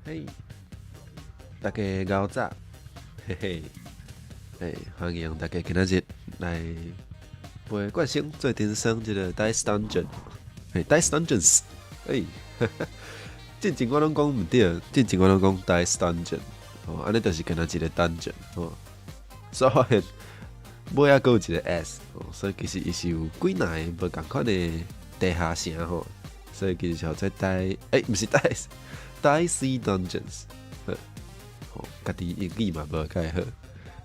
嘿，大家𠢕早，嘿嘿，嘿，歡迎大家今仔日來陪冠生做陣耍這个 Dice Dungeon，嘿，Dice Dungeons，欸，進前我攏講毋對，進前我攏講 Dice Dungeon，哦，按呢就是敢若一个 dungeon，哦，所以發現尾仔閣有一个 S，哦，所以其實伊是有幾若个無仝款的地下城吼，所以其實叫做 Die，欸，毋是 Dice，Dicey Dungeons，好，吼，家己英語嘛無蓋好。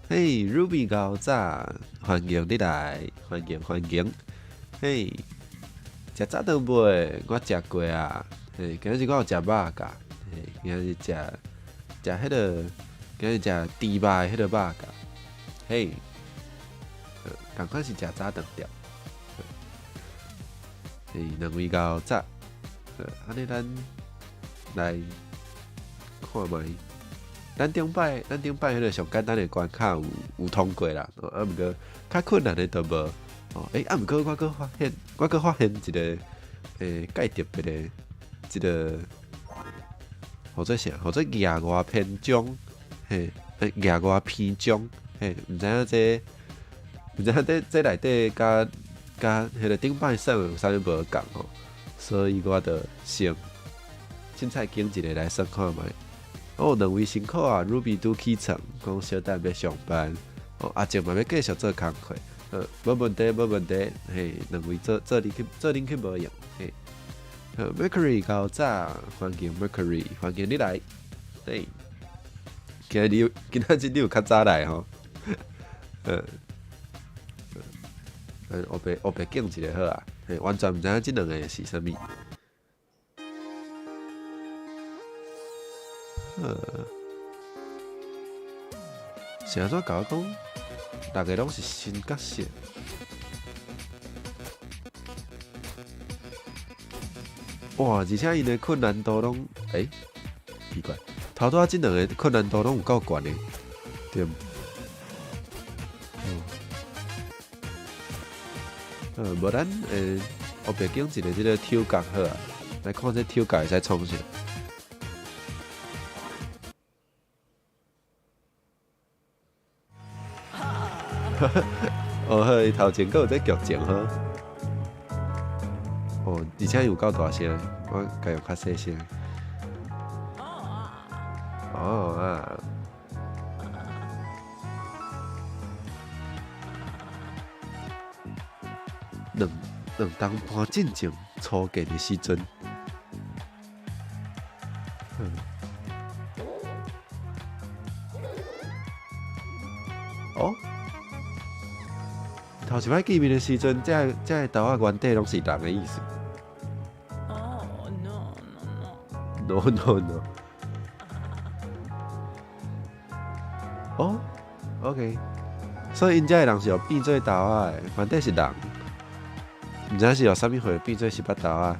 嘿，Ruby 𠢕早，歡迎你來，歡迎歡迎。嘿，食早頓未？我食過啊。嘿，今仔日我有食肉粽。嘿，今仔日食食彼个，今仔日食豬肉的彼个肉粽。嘿，仝款是食早頓店。嘿，兩位𠢕早，按呢咱來看覓。咱頂擺彼个上簡單的關卡有通過啦，啊，毋過較困難的就無。哦，欸，啊，毋過我閣發現一个蓋特別的這个，號做啥？號做額外篇章，嘿，額外篇章，嘿，毋知影這內底佮彼个頂擺耍有啥物無仝吼，所以我就先凊彩揀一个來耍看覓。哦，兩位辛苦啊！Ruby 拄起床，講小等欲上班。哦，阿靜嘛欲繼續做工課。無問題，無問題。嘿，兩位做恁去無用。嘿，好，Mercury 𠢕早，歡迎 Mercury，歡迎你來。嘿，今仔日你有較早來吼？烏白揀一个好啊。嘿，完全毋知影這兩个是啥物。是按怎共我講？逐个攏是新角色。哇！而且𪜶的困難度攏，欸，奇怪，頭拄仔這兩个困難度攏有夠懸的，對毋？無咱烏白揀一个這个抽角好啊，來看這抽角會使創啥？哦好，伊頭前閣有這劇情吼。哦，而且有夠大聲，我共用較細聲。哦啊。2冬半進前初見的時陣。哦。頭一擺見面的時陣，這个豆仔原底攏是人的意思。哦，no no no。No no no。哦，OK。所以𪜶遮的人是有變做豆仔的，原底是人，毋知是予啥物貨變做18豆仔。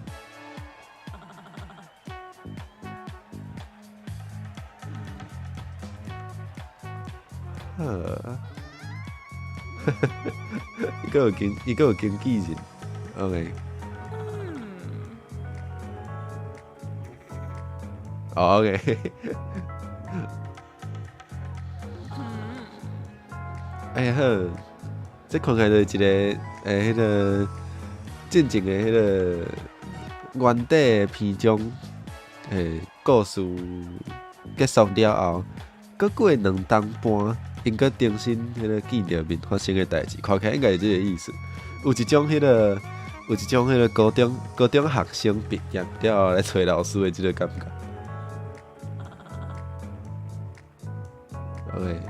好。伊閣有經紀人，OK。哦，OK。欸好，這看起來就是一个彼个進前的彼个原底的篇章，故事結束了後，閣過2冬半，𪜶閣重新彼个見著面發生的代誌，看起來應該是這个意思。有一種彼个高中學生畢業了後來揣老師的這个感覺。OK。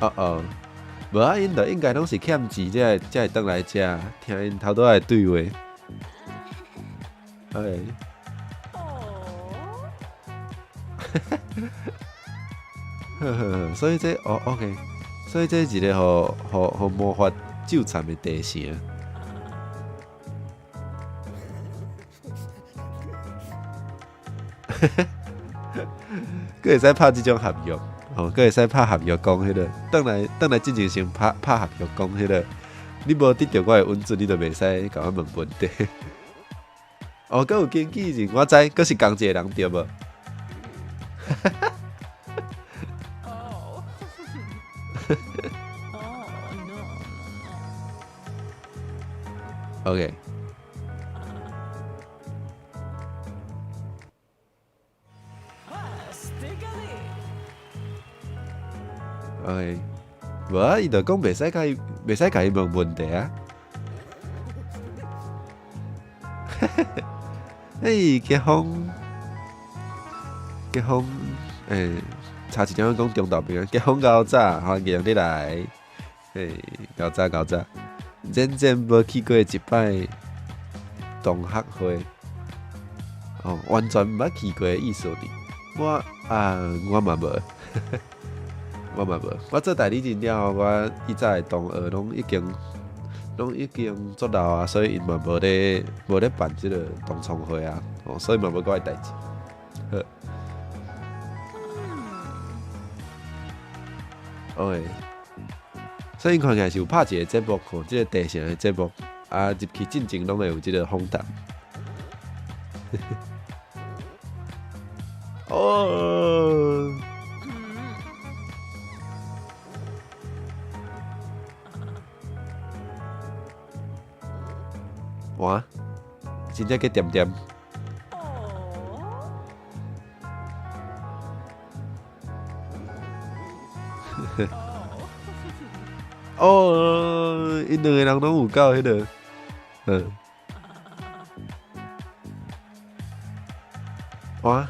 哦哦，無啊，𪜶著應該攏是欠錢才會轉來遮，聽𪜶頭拄仔的對話。OK。呵呵，所以這哦，OK，所以這是一个予魔法糾纏的地城。閣會使拍這種合約，哦，閣會使拍合約講彼个，轉來轉來進前先拍合約講彼个，你無得著我的穩準，你就袂使共我問問題。哦，閣有經紀人，我知，閣是仝一個人對無？ Oh. Oh, no, no, no. OK。 Ah, stickily. OK，無啊，伊就講袂使共伊，袂使共伊問問題啊。嘿，結婚，結婚，差一點講中晝平安，結婚夠早，歡迎你來。嘿，夠早夠早，真正無去過一擺同學會，哦，完全毋捌去過的意思呢。我啊，我嘛無，我嘛無。我做代理人了後，我以前的同學攏已經足老啊，所以𪜶嘛無咧辦這個同窗會啊，哦，所以嘛無我的代誌。好。OK，所以看起來是有拍一個節目吼，這個地城的節目啊，入去進前攏會有這個訪談。哦，哇，真正計恬恬。 Oh. Oh. 哦，𪜶兩個人攏有夠彼個，嗯。哇，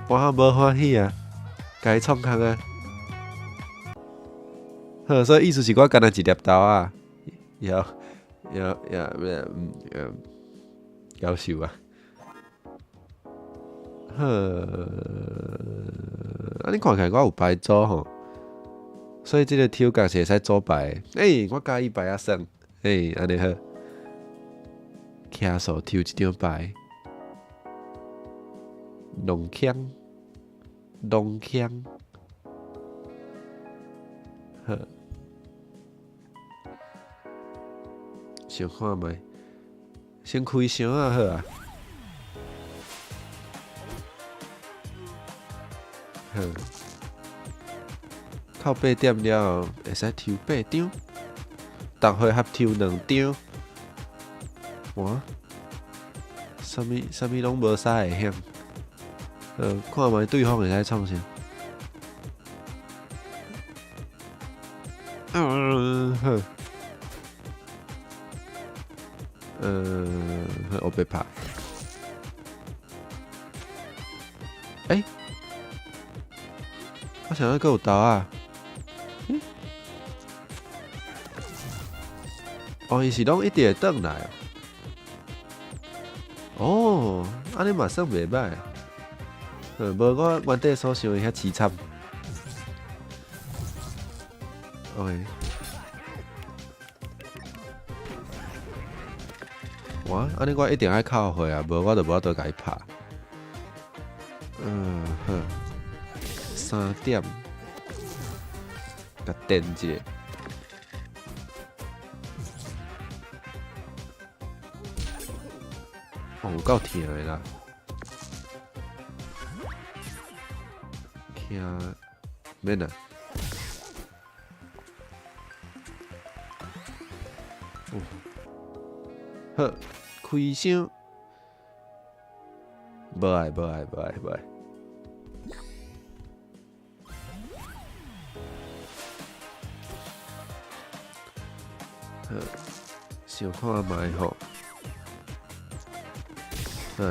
我無歡喜啊，共伊創空啊。好，所以意思是我干焦一粒豆仔，要要要夭壽啊。好，啊你看起來我有牌組吼，所以這個抽角是會使組牌的。欸，我佮意牌仔耍，欸，按呢好。徛數抽一張牌，龍槍，龍槍，好，想看覓，先開箱啊好啊。好，到8點了後會使抽八張，逐回合抽兩張。哇，啥物啥物攏無啥會曉。看覓對方會使創啥？嗯，好。好，我欲拍。欸，我想欲閣有豆仔。哦，伊是攏一直會轉來哦。哦，按呢嘛算袂䆀。無我原底所想的遐淒慘。OK。哇，按呢我一定愛扣血啊，無我就無法度共伊拍。嗯，好。3點，共電一下。哦，有夠疼的啦！疼，免啦。哦，好，開箱。無愛，無愛，無愛，無愛。好，想看覓吼。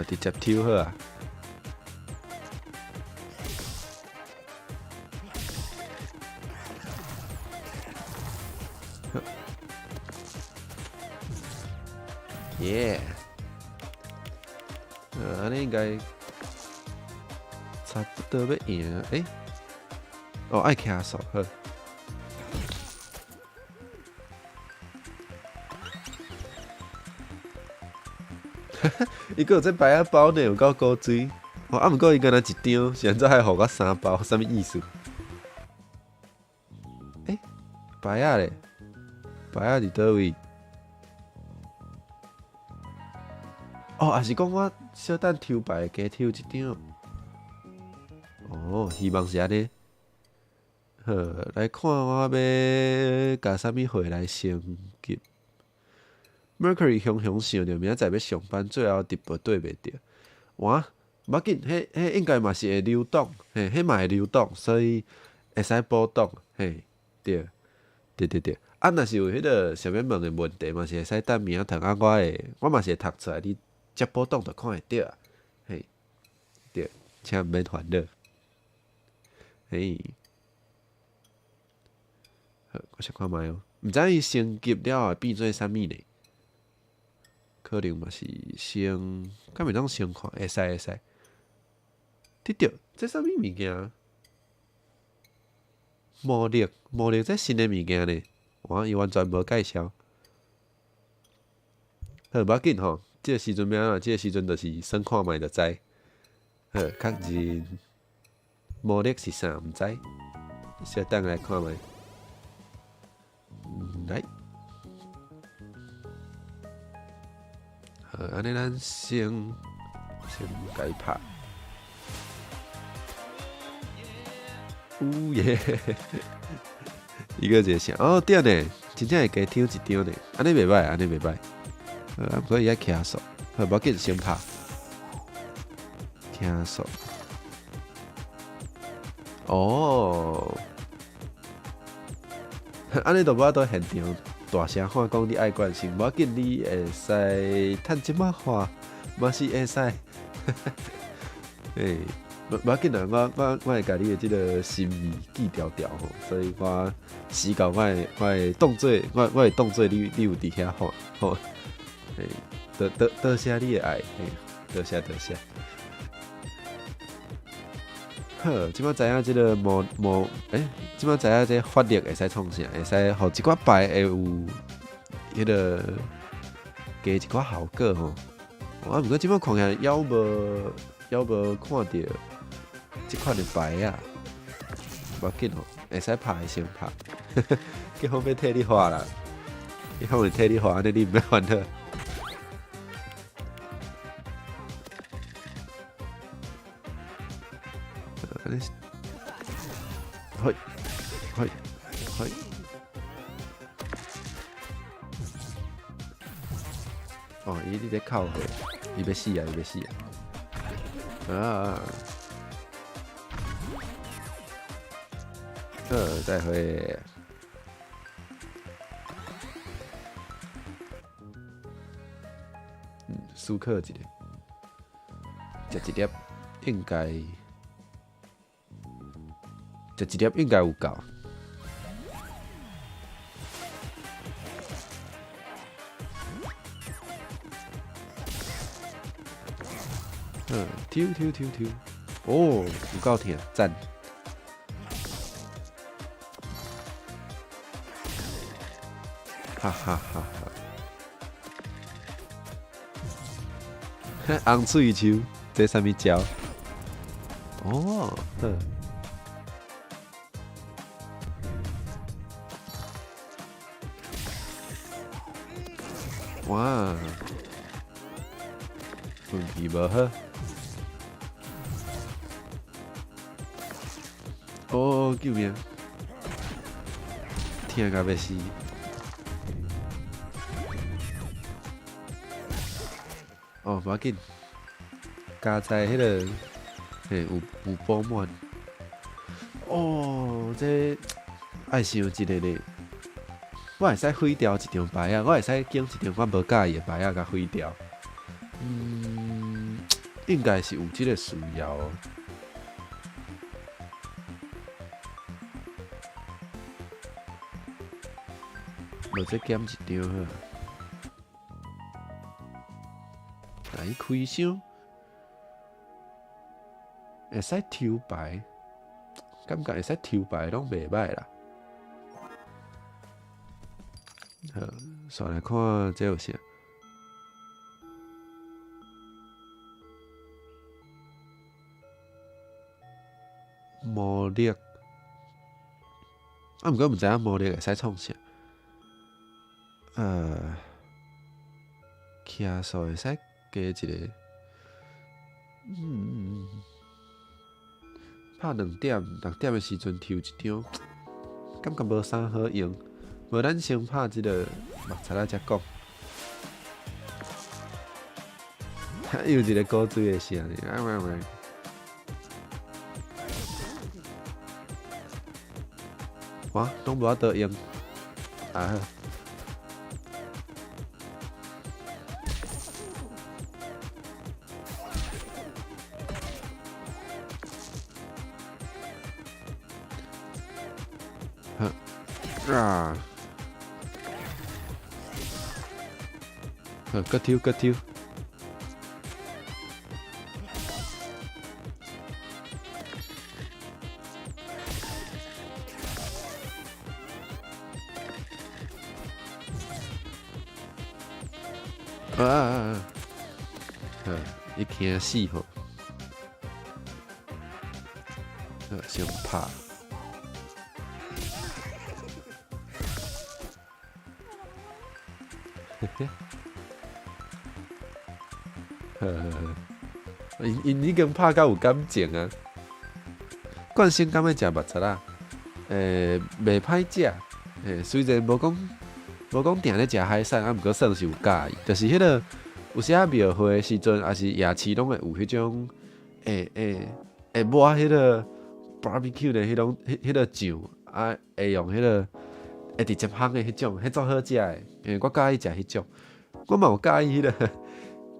直接抽好啊。好。耶！按呢應該差不多欲贏。欸？哦，愛徛數好。伊閣有這牌仔包呢，有夠古錐。哦，啊，毋過伊敢若一張，是按怎還予我三包，啥物意思？欸，牌仔咧？牌仔伫佗位？哦，抑是講我小等抽牌，加抽一張。哦，希望是按呢。好，來看我欲共啥物貨來升級。Mercury 雄雄想著明仔載欲上班，最後直播綴袂著。哇，無要緊，彼應該嘛是會流動，嘿，彼嘛會流動，所以會使補檔，嘿，對，對對對。啊，若是有彼个想欲問的問題，嘛是會使等明仔載啊，我嘛是會讀出來，你才補檔就看會著啊，嘿，對，請毋免煩惱。嘿，好，我先看覓哦，毋知伊升級了後變做啥物呢？可能嘛是先，敢會當先看？會使會使。對著，這啥物物件？魔力，魔力，這新的物件呢？哇，伊完全無介紹。好，無要緊吼，這个時陣欲按怎？這个時陣就是耍看覓就知。好，確認魔力是啥？毋知。小等來看覓。來。好，按呢咱先共伊拍。嗚耶！伊閣一个聲，哦對呢，真正會加抽一張呢，按呢袂䆀，按呢袂䆀。啊，毋過伊愛徛數，好，無要緊，先拍。徛數。哦。按呢就無法度現場大聲喊講你愛關心，無要緊，你會使趁這擺話，嘛是會使。嘿，無要緊啦，我會共你的這个心意記牢牢吼，所以我時到我會當做我會當做你有佇遐看吼。嘿，多謝你的愛，嘿，多謝多謝。好，這擺知影這个魔魔，欸，這擺知影這法力會使創啥？會使予一寡牌會有彼个加一寡效果吼。啊，毋過這擺看起來猶無看著這款的牌仔，無要緊吼，會使拍先拍。結果欲替你畫啦，結果會替你畫，按呢你毋免煩惱。嘿，嘿，嘿。哦，伊佇咧哭咧，伊欲死啊！伊欲死啊！啊！好，再會。思考一下，食一粒應該。食一粒應該有夠。嗯，抽抽抽抽，哦，有夠疼，讚！哈哈哈哈！紅喙樹，這啥物招？哦，好。哇，運氣無好。哦，救命！疼甲欲死。哦，無要緊，加在彼个，嘿，有補滿。哦，這愛想一下呢。我會使毀掉一張牌仔，我會使揀一張我無佮意的牌仔，共毀掉。應該是有這个需要。無這減一張好。來開箱，會使抽牌，感覺會使抽牌攏袂䆀啦。好，煞來看這有啥？魔力，啊，毋過毋知影魔力會使創啥？徛數會使加一个，拍2點6點的時陣抽一張，感覺無啥好用。無咱先拍這个目賊仔才講。又一个古錐的聲呢，啊喂喂！哇，攏無法度用，啊好，好啊，好，閣抽閣抽。啊啊啊！伊驚死吼！先拍。嘿嘿。呵呵呵，𪜶已經拍甲有感情啊！冠生敢欲食目賊仔？袂歹食。雖然無講定咧食海產，啊，毋過算是有佮意。就是彼个有時仔廟會的時陣，抑是夜市攏會有彼種，會抹彼个 barbecue 的彼種，彼个醬，啊，會用彼个會直接烘的彼種，彼足好食的。因為我佮意食彼種，我嘛有佮意彼个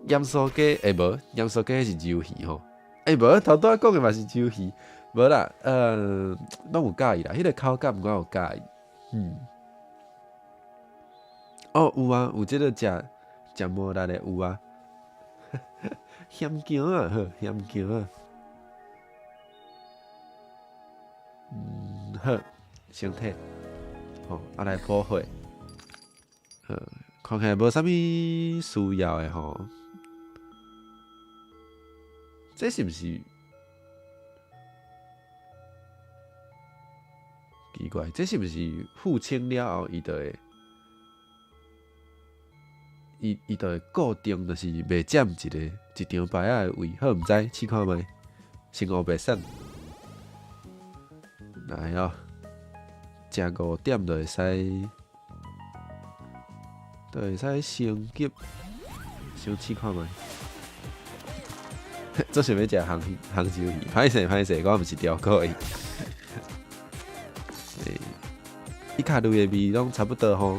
鹽酥雞，無，鹽酥雞是魷魚吼，無，頭拄仔講的嘛是魷魚，無啦，攏有佮意啦，彼个口感我有佮意，哦，有啊，有這个食食無力的有啊，鹹薑啊，好，鹹薑啊，好，先退，好，啊來補血，好，看起來無啥物需要的吼，這是毋是？奇怪，這是毋是付清了後，伊就會？伊就會固定，就是袂佔一張牌仔的位，好毋知試看覓，先烏白耍。來哦，食5點就會使升級，先試看覓。做想欲食紅紅燒魚，歹勢歹勢，我毋是調過伊。伊較類的味攏差不多吼，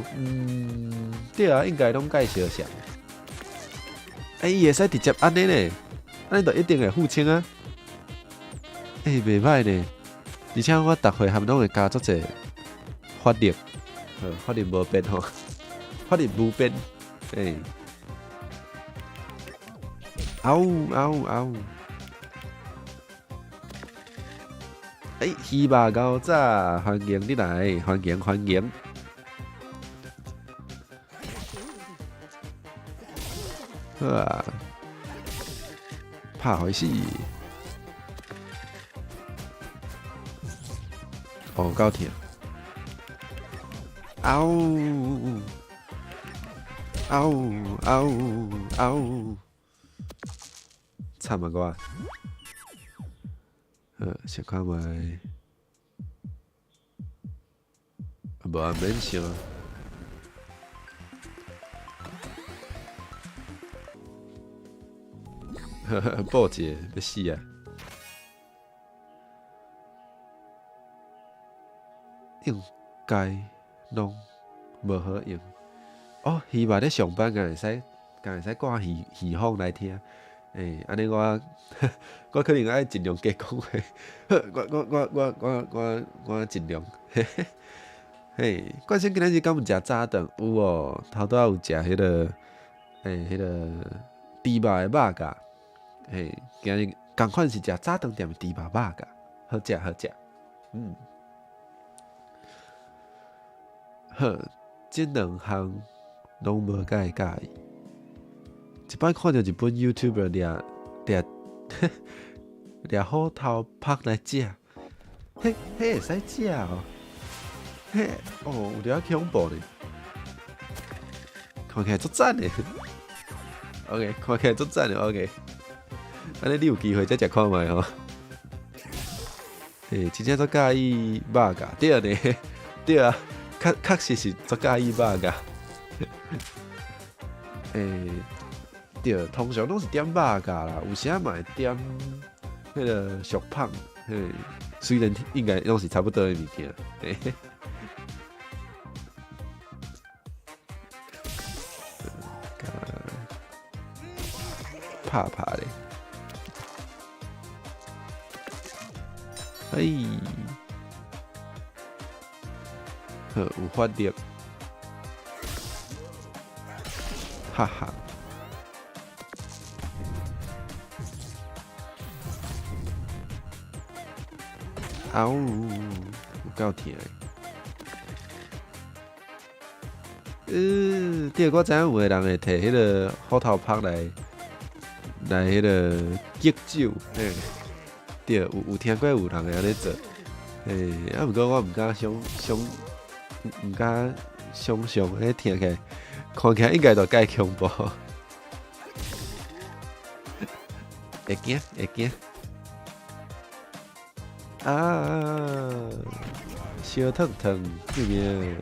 對啊，應該攏介相像。伊會使直接按呢呢，按呢就一定會付清啊。袂歹呢，而且我逐回合攏會加足濟法力，好，法力無變吼，法力無變，嗷嗷嗷！魚肉牛雜，歡迎你來，歡迎歡迎。好啊，拍予伊死。哦，夠痛。嗷！嗷嗷嗷！慘啊我！好，先看覓。無啊，免想。呵呵，報一个，欲死啊！應該攏無好用。哦，魚肉咧上班，敢會使掛耳風來聽。按呢我可能愛盡量加講話。我盡量。嘿，冠生今仔日敢有食早頓？有哦，頭拄仔有食彼个豬肉的肉餃。嘿，今日仝款是食早頓店的豬肉肉餃，好食好食。好，這兩項攏無介佮意。一擺看著日本 YouTuber 掠掠掠虎頭麭來食，彼會使食哦？彼哦，有點仔恐怖呢。看起來足讚的。OK，看起來足讚的。OK，按呢你有機會再食看覓吼。欸，真正足佮意肉甲，對呢，對啊，確確實是足佮意肉甲。欸，對，通常攏是點肉甲啦，有時仔嘛會點彼个俗麭，嘿，雖然應該攏是差不多的物件。嘿。共拍拍咧。哎，好，有法力，哈哈。嗷，有夠疼的。對，我知影有的人會提彼个虎頭蜂來來彼个敬酒，嘿。對，有有聽過有人會按呢做，嘿，啊，毋過我毋敢想想，毋敢想像，彼聽起來，看起來應該就蓋恐怖。會驚會驚。啊！燒燙燙，救命！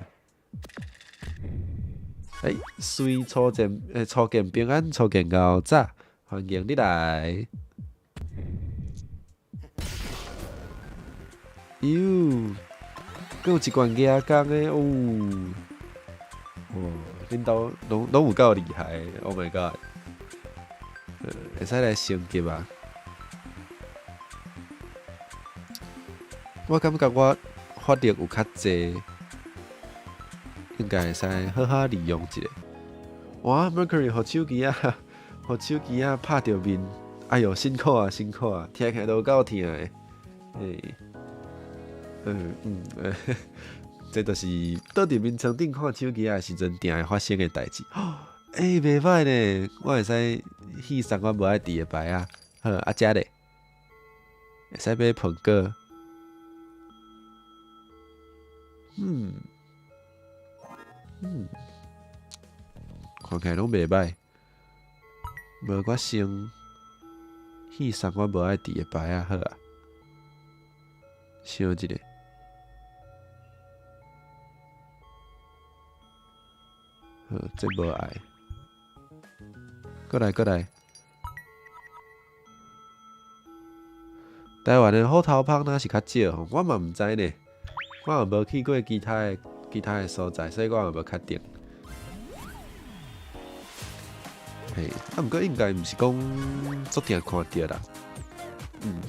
欸，隨初見，欸，初見平安，初見𠢕早，歡迎你來。喲，閣有一罐牙工的哦！哇，恁兜攏攏有夠厲害，Oh my god！會使來升級啊！我感覺我法力有較濟，應該會使好好利用一下。哇，Mercury 予手機仔，予手機仔拍著面，哎喲，辛苦啊，辛苦啊，聽起來都有夠疼的。欸，嗯嗯，這就是倒佇眠床頂看手機仔的時陣，定會發生的代誌。欸，袂歹呢，我會使戲送我無愛佇的牌仔。好，啊遮咧，會使買蘋果。嗯嗯，看起來攏袂歹。無我先戲送我無愛佇的牌仔好啊。想一下。好，這無愛。閣來閣來。台灣的虎頭蜂若是較少吼，我嘛毋知呢。我嘛無去過其他的其他的所在，所以我嘛無確定。嘿，啊，毋過應該毋是講足定看著啦。嗯。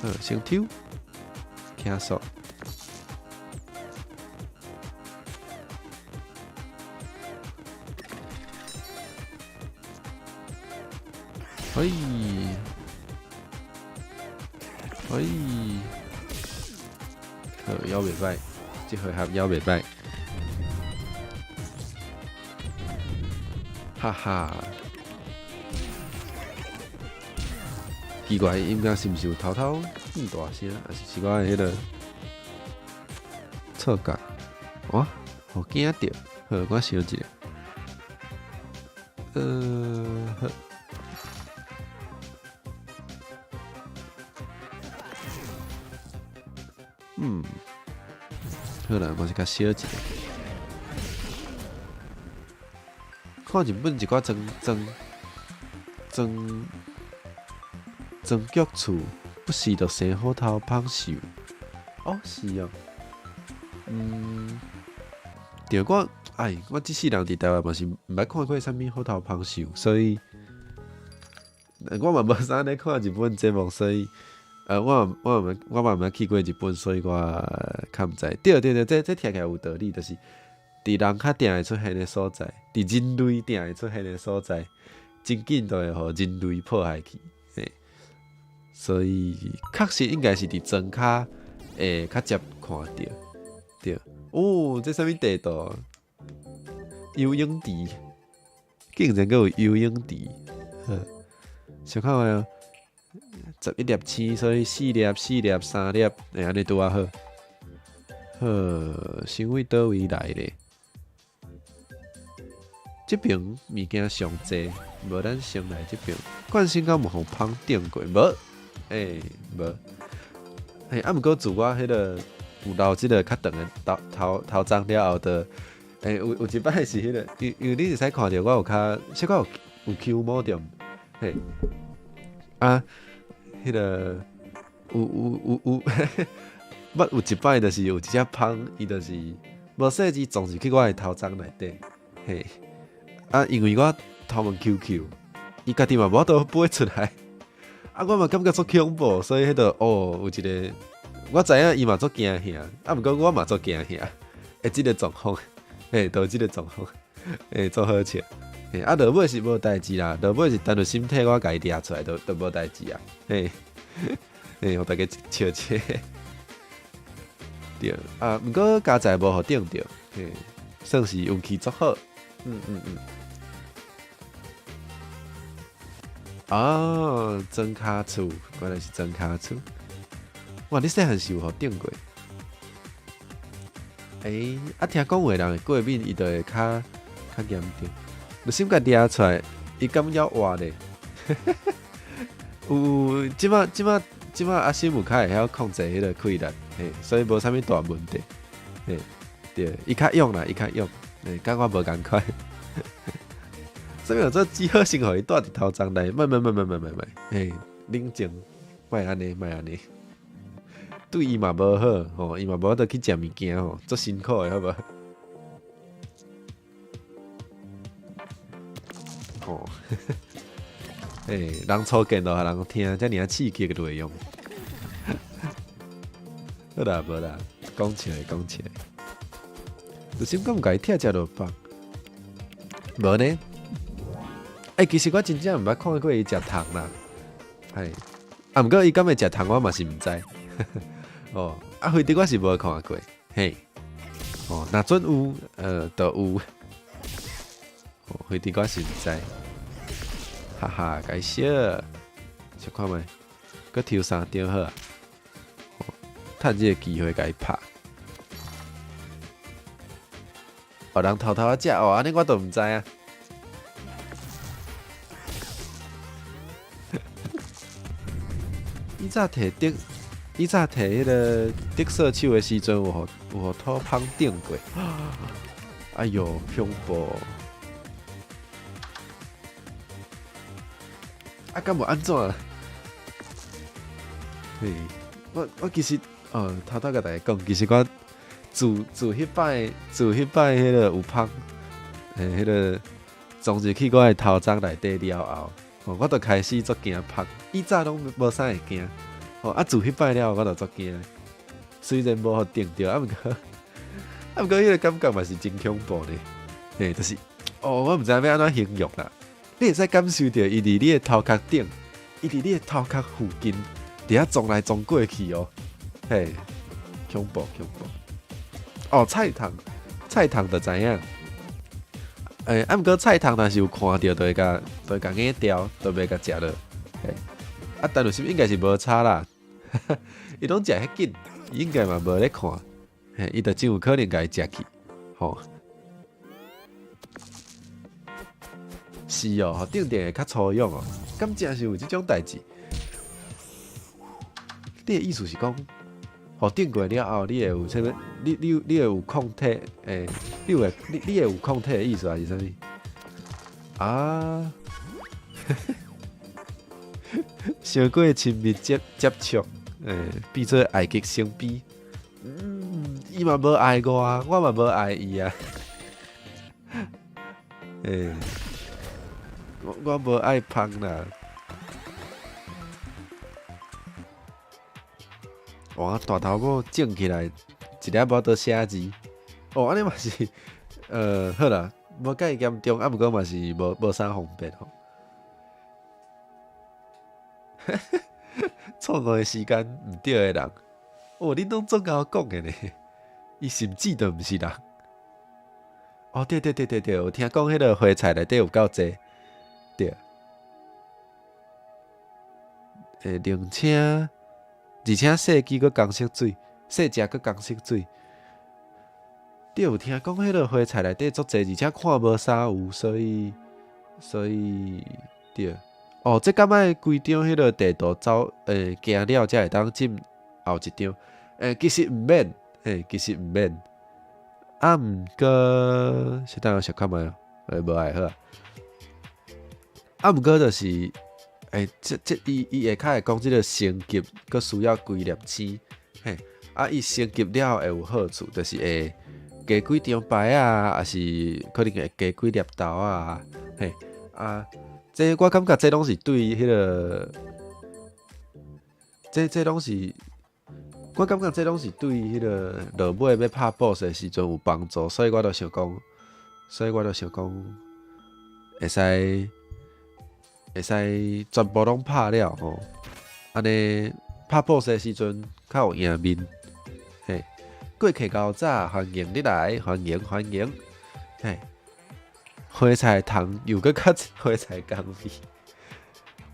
好，先抽，減速。嘿，嘿，好，猶袂䆀，這回合猶袂䆀，哈哈。奇怪，音樂是毋是有偷偷變大聲，還是是我的彼个錯覺？哇，予驚著！好，我想一下。好。嗯，好啦，我是較小一下。看日本一寡莊莊莊莊腳厝，不時就生虎頭蜂獸。哦，是哦。嗯，對我，哎，我這世人佇台灣嘛是毋捌看過啥物虎頭蜂獸，所以我嘛無啥咧看日本節目，所以，我我嘛我嘛毋捌去過日本，所以我較毋知。對對對，這這聽起來有道理，就是佇人較定會出現的所在，佇人類定會出現的所在，真緊就會予人類破壞去。嘿，所以確實應該是佇莊跤會較捷看著。對，哦，這啥物地圖？游泳池，竟然閣有游泳池，呵，小看覓哦，11粒星，所以四粒、四粒、三粒，會按呢拄仔好。好，先為佗位來咧？這爿物件上濟，無咱先來這爿。冠星敢有予蜂叮過？無，欸，無。嘿，啊，毋過自我彼个有留這个較長的頭頭頭鬃了後，就欸，有一擺是彼个，因為你會使看著我有較小可有 Q 毛對毋？嘿，啊，彼个有有有有，捌有一擺就是有一隻蜂，伊就是無細緻撞入去我的頭鬃內底，嘿，啊，因為我頭毛 Q Q，伊家己嘛無法度飛出來，啊，我嘛感覺足恐怖，所以彼度哦，有一個我知影伊嘛足驚嚇，啊，毋過我嘛足驚嚇，會這个狀況，嘿，就這个狀況，嘿，足好笑，嘿，啊，落尾是無代誌啦，落尾是陳日新替我共伊掠出來，就無代誌啊，嘿，嘿，予大家笑笑，對，啊，毋過佳哉無予叮著，嘿，算是運氣足好，嗯嗯嗯。哦，莊跤厝，原來是莊跤厝。哇，你細漢是有予叮過？欸，啊，聽講有的人會過敏，伊就會較嚴重。你先共掠出來，伊敢猶活咧？有，這馬阿心有較會曉控制彼个氣力，嘿，所以無啥物大問題。嘿，對，伊較勇啦，伊較勇，嘿，佮我無仝款。啥物叫做只好先予伊蹛佇頭鬃內，莫莫莫莫莫莫莫，嘿，冷靜，莫按呢，莫按呢，對伊嘛無好，吼，伊嘛無法度去食物件吼，足辛苦的，好無？吼，嘿，人粗見就予人聽，遮爾仔刺激的內容。好啦，無啦，講笑的，講笑的。就是敢毋共伊拆食落腹？無呢？欸，其實我真正毋捌看過伊食蟲啦，嘿，啊，毋過伊敢會食蟲，我嘛是毋知。哦，啊，飛碟我是無看過，嘿，哦，若準有，就有。哦，飛碟我是毋知。哈哈，該笑，小看覓，閣抽三張好啊。趁這个機會共伊拍。哦，人偷偷仔食哦，按呢我都毋知啊。以早提竹，以早提彼个竹扫帚的時陣，有予土蜂叮過。哎喲，恐怖！啊，敢無按怎？嘿，我其實，哦，偷偷共大家講，其實我自彼擺彼个有蜂，嘿，彼个撞入去我的頭鬃內底了後，吼，我就開始足驚蜂。以早攏無啥會驚，吼，啊，自彼擺了後，我就足驚。雖然無予叮著，啊，毋過，啊，毋過，彼个感覺嘛是真恐怖呢。嘿，就是，哦，我毋知影欲按怎形容啦。你會使感受著伊佇你的頭殼頂，伊佇你的頭殼附近，佇遐撞來撞過去哦。嘿，恐怖恐怖。哦，菜蟲，菜蟲就知影。欸，啊，毋過菜蟲若是有看著，就會共咬掉，就袂共食落。嘿，啊，但是應該是無差啦。伊攏食彼緊，應該嘛無咧看。嘿，伊就真有可能共伊食去。吼。是哦，予叮著會較粗勇哦。敢真是有這種代誌？你的意思是講，予叮過了後，你會有啥物？你會有抗體？欸，你會有抗體的意思還是啥物？啊？傷過親密接觸，欸，變做愛極生悲。嗯，伊嘛無愛我啊，我嘛無愛伊啊。欸，我無愛蜂啦。哇！大頭母種起來，一粒無法度寫字。哦，按呢嘛是，好啦，無介嚴重，啊，毋過嘛是無啥方便吼。錯誤的時間毋對的人，哦，恁攏總𠢕講的呢？伊甚至都毋是人。哦，對對對對對，有聽講彼个花菜內底有夠濟，對。欸，而且細支閣仝色水，細隻閣仝色水。對，有聽講彼个花菜內底足濟，而且看無啥有，所以對。哦，這敢愛規張彼个地圖走，行了才會當進後一張。其實毋免，嘿，其實毋免。啊，毋過，先等我想看覓哦，無愛好啊。啊，毋過就是，這伊下跤會講這个升級，閣需要幾粒星，嘿，啊，伊升級了後會有好處，就是會加幾張牌啊，抑是可能會加幾粒豆啊，嘿，啊，這我感覺這攏是對彼个，這攏是，我感覺這攏是對彼个落尾欲拍 BOSS 的時陣有幫助，所以我就想講，會使全部攏拍了吼，按呢拍 BOSS 的時陣較有贏面，嘿。過客厚早，歡迎你來，歡迎歡迎，嘿。花菜糖又閣較花菜共味，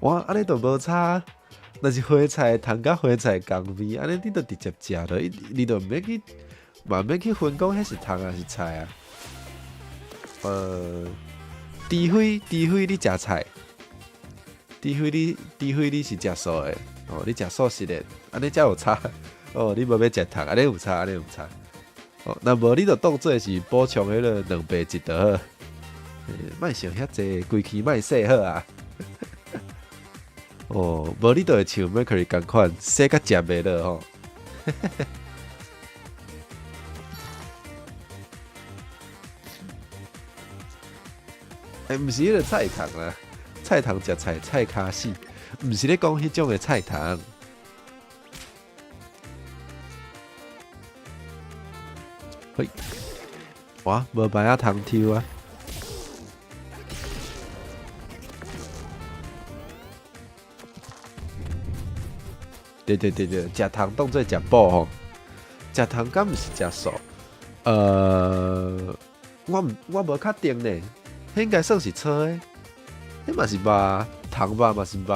哇，按呢就無差。若是花菜糖佮花菜共味，按呢你就直接食落，你就毋免去，嘛毋免去分講彼是糖抑是菜啊。除非你食菜，除非你是食素的，哦，你食素食的，按呢才有差。哦，你無欲食糖，按呢有差，按呢有差。哦，若無你就當做是補充彼个蛋白質就好。莫想遐濟，規氣莫洗好啊。哦，無你就會像 Mercury 仝款，洗甲食袂落吼。毋是彼个菜蟲啦，菜蟲食菜，菜跤死，毋是咧講彼種的菜蟲。嘿，哇，無牌仔通抽啊！對對對對，食糖當做食補吼，食糖敢毋是食素？我無確定呢，彼應該算是粗的，彼嘛是肉，蟲肉嘛是肉。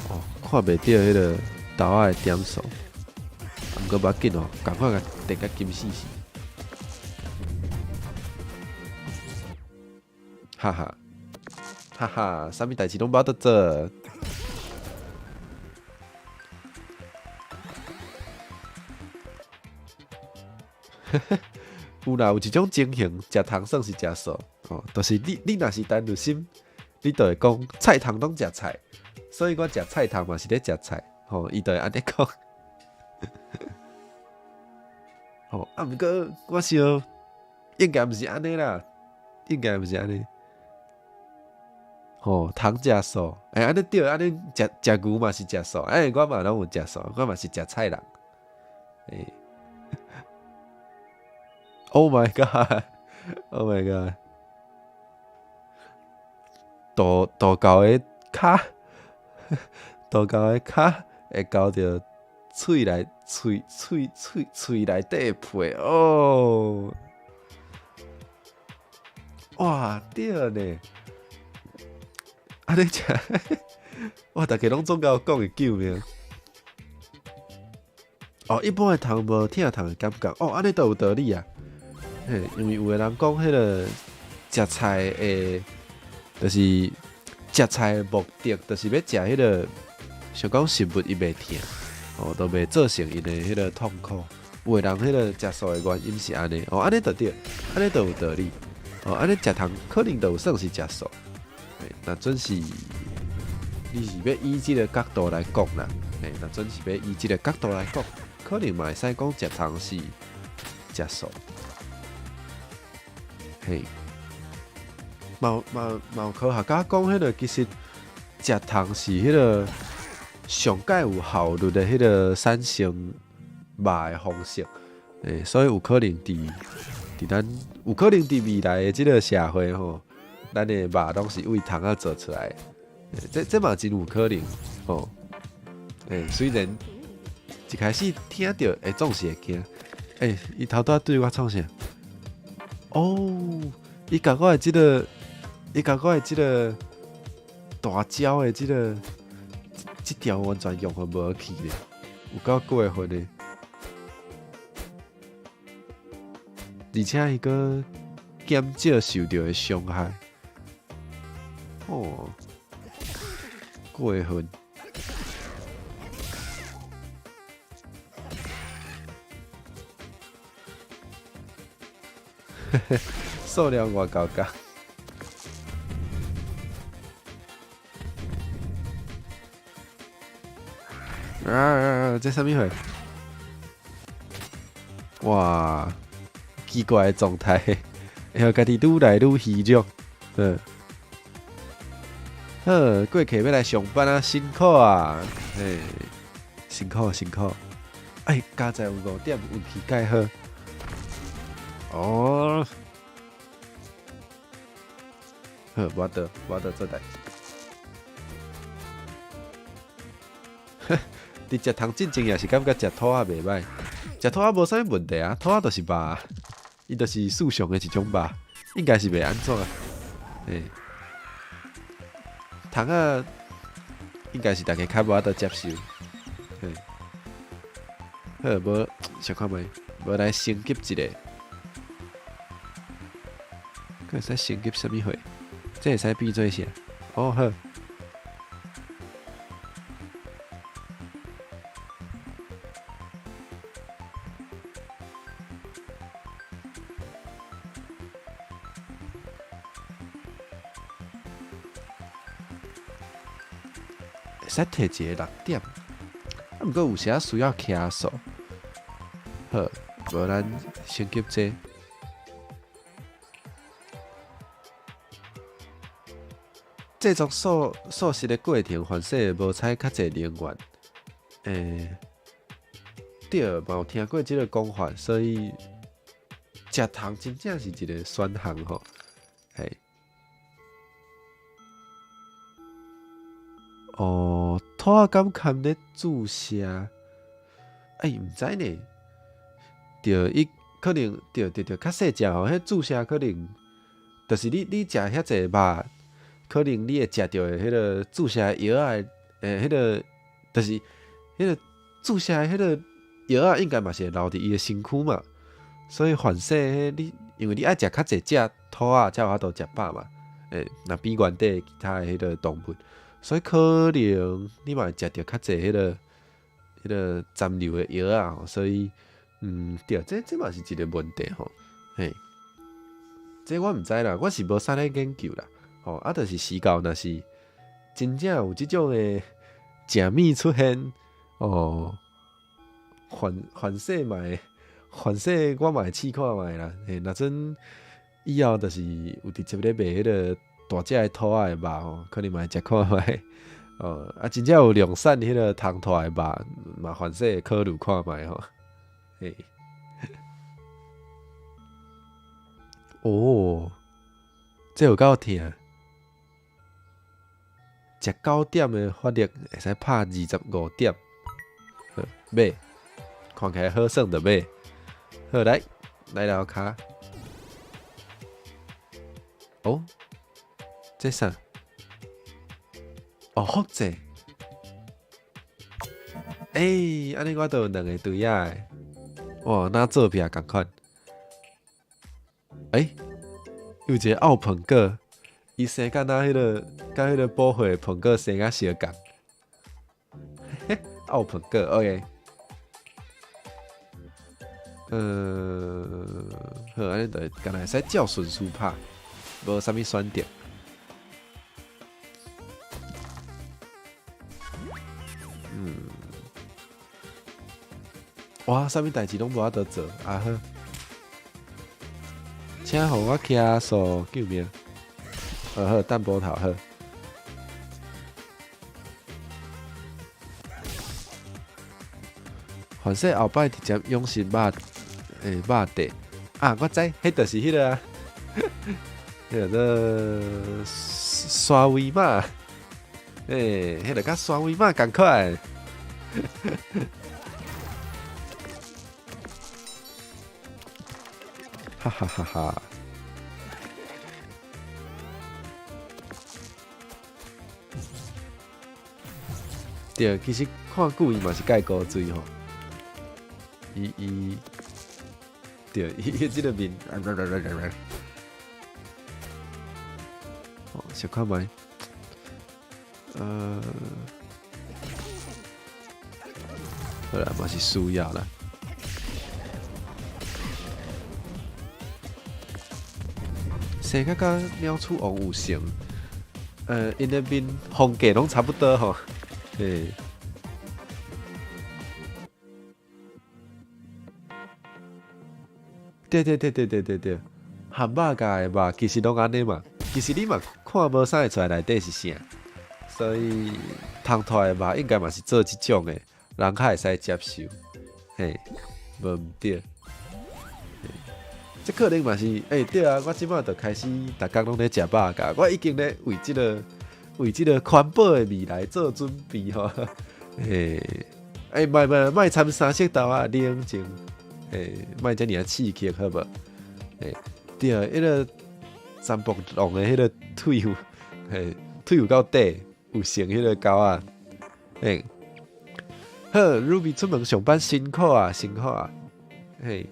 哦，看袂著彼个豆仔的點數，毋過無要緊哦，仝款共電甲金死死。哈哈。哈哈，啥物代誌攏無得做。有啦，有一種情形，食糖算是食素哦，就是你若是陳日新，你就會講菜蟲攏食菜，所以我食菜蟲嘛是咧食菜，吼，伊就會按呢講。吼，啊，毋過我想應該毋是按呢啦，應該毋是按呢。吼，蟲食素，按呢對，按呢食食牛嘛是食素，我嘛攏有食素，我嘛是食菜人。Oh my god！Oh my god！道教的跤，道教的跤會交著喙內喙喙喙喙內底的皮哦！哇，對呢！按呢食，哇！逐家攏總共講會救命。哦，一般的蟲無疼痛的感覺，哦，按呢就有道理啊。嘿，因為有的人講彼个食菜的，就是食菜的目的，就是欲食彼个，想講食物伊袂疼，哦，都袂造成𪜶的彼个痛苦。有的人彼个食素的原因是按呢，哦，按呢就對，按呢就有道理。哦，按呢食蟲可能就有算是食素。若準是你是欲以這个角度來講啦，若準是欲以這个角度來講，可能嘛會使講食蟲是食素。嘿，嘛有科學家講，彼个其實食蟲是彼个上蓋有效率的彼个產生肉的方式。所以有可能佇咱有可能佇未來的這个社會吼，咱的肉攏是為蟲仔做出來的，這嘛真有可能吼。雖然一開始聽著會總是會驚，伊頭拄仔對我創啥？哦，伊共我的這个大蕉的這條完全用予無去咧，有夠過分的。而且伊閣減少受著的傷害。哦，過分。數量偌厚共。啊！這啥物貨？哇！奇怪的狀態，會予家己愈來愈虛弱。嗯，好，過客欲來上班啊，辛苦啊，嘿，辛苦辛苦。哎，佳哉有5點，運氣蓋好。哦，好，無法度，無法度做代誌。佇食蟲進前也是感覺食兔仔袂䆀，食兔仔無啥物問題啊，兔仔就是肉，伊就是樹上的一種肉，應該是袂按怎。嘿，蟲仔應該是大家較無法度接受。嘿，好，無小看覓，無來升級一下。閣會使升級啥物貨？這會使變做啥？哦好。會使摕一个6點，啊，毋過有時仔需要徛數。好，無咱升級這個。製作素素食的過程，凡勢會無採較濟能源。對，嘛有聽過這个講法，所以食蟲真正是一个選項吼。嘿。哦，兔仔敢含咧注射？欸，毋知呢。對，伊可能對對對，較細隻吼，彼注射可能，就是你食遐濟肉，可能你會食著的彼个注射藥仔的，欸，彼个就是彼个注射的彼个藥仔應該嘛是會留佇伊的身軀嘛。所以凡勢彼你，因為你愛食較濟隻兔仔，才有法度食飽嘛。欸，若比原底其他的彼个動物。所以可能你嘛會食著較濟彼个殘留的藥仔吼，所以，對，這嘛是一個問題吼，嘿，這我毋知啦，我是無啥咧研究啦，吼，啊，就是時到若是真正有這種的食物出現，哦，凡勢嘛會，凡勢我嘛會試看覓啦，嘿，若陣以後就是有直接咧賣彼個大隻的兔仔的肉吼，可能嘛會食看覓，哦，啊，真正有量產彼個蟲兔的肉，嘛凡勢會考慮看覓吼，嘿，哦，這有夠疼，食9點的法力會使拍25點，好買，看起來好耍就買，好來來樓跤，哦。這啥？哦，複製。欸，按呢我就有兩个隊仔的。哇，若做壁仝款。欸，有一个奥朋哥，伊生甲若彼个，佮彼个寶血朋哥生甲相仝。奧朋哥，OK。好，按呢就敢若會使照順序拍，無啥物選擇。哇，啥物代誌攏無法度做，啊好，請予我徛數，救命！好好，等波頭好。凡勢後擺直接用是肉，肉塊啊，我知，彼就是彼个啊，彼个沙威瑪，欸，彼个佮沙威瑪仝款。哈哈哈哈！對，其實看久伊嘛是蓋古錐吼，伊伊對，伊這个面，哦，小看覓，好啦，嘛是需要啦。生甲佮鳥鼠王有像，𪜶的面風格攏差不多吼，嘿。對對對對對對對，漢肉共的肉其實攏按呢嘛，其實你嘛看無啥會出來內底是啥，所以通脫的肉應該嘛是做這種的，人較會使接受，嘿，無毋對。這可能嘛是，對啊，我這擺就開始逐工攏咧食肉粽，我已經咧為這個環保的未來做準備吼，嘿，莫莫莫摻三色豆啊，冷靜。莫遮爾仔刺激，好無？對，彼个三木龍的彼个腿有，嘿，腿有夠短，有像彼个狗仔。好，Ruby 出門上班辛苦啊，辛苦啊，嘿，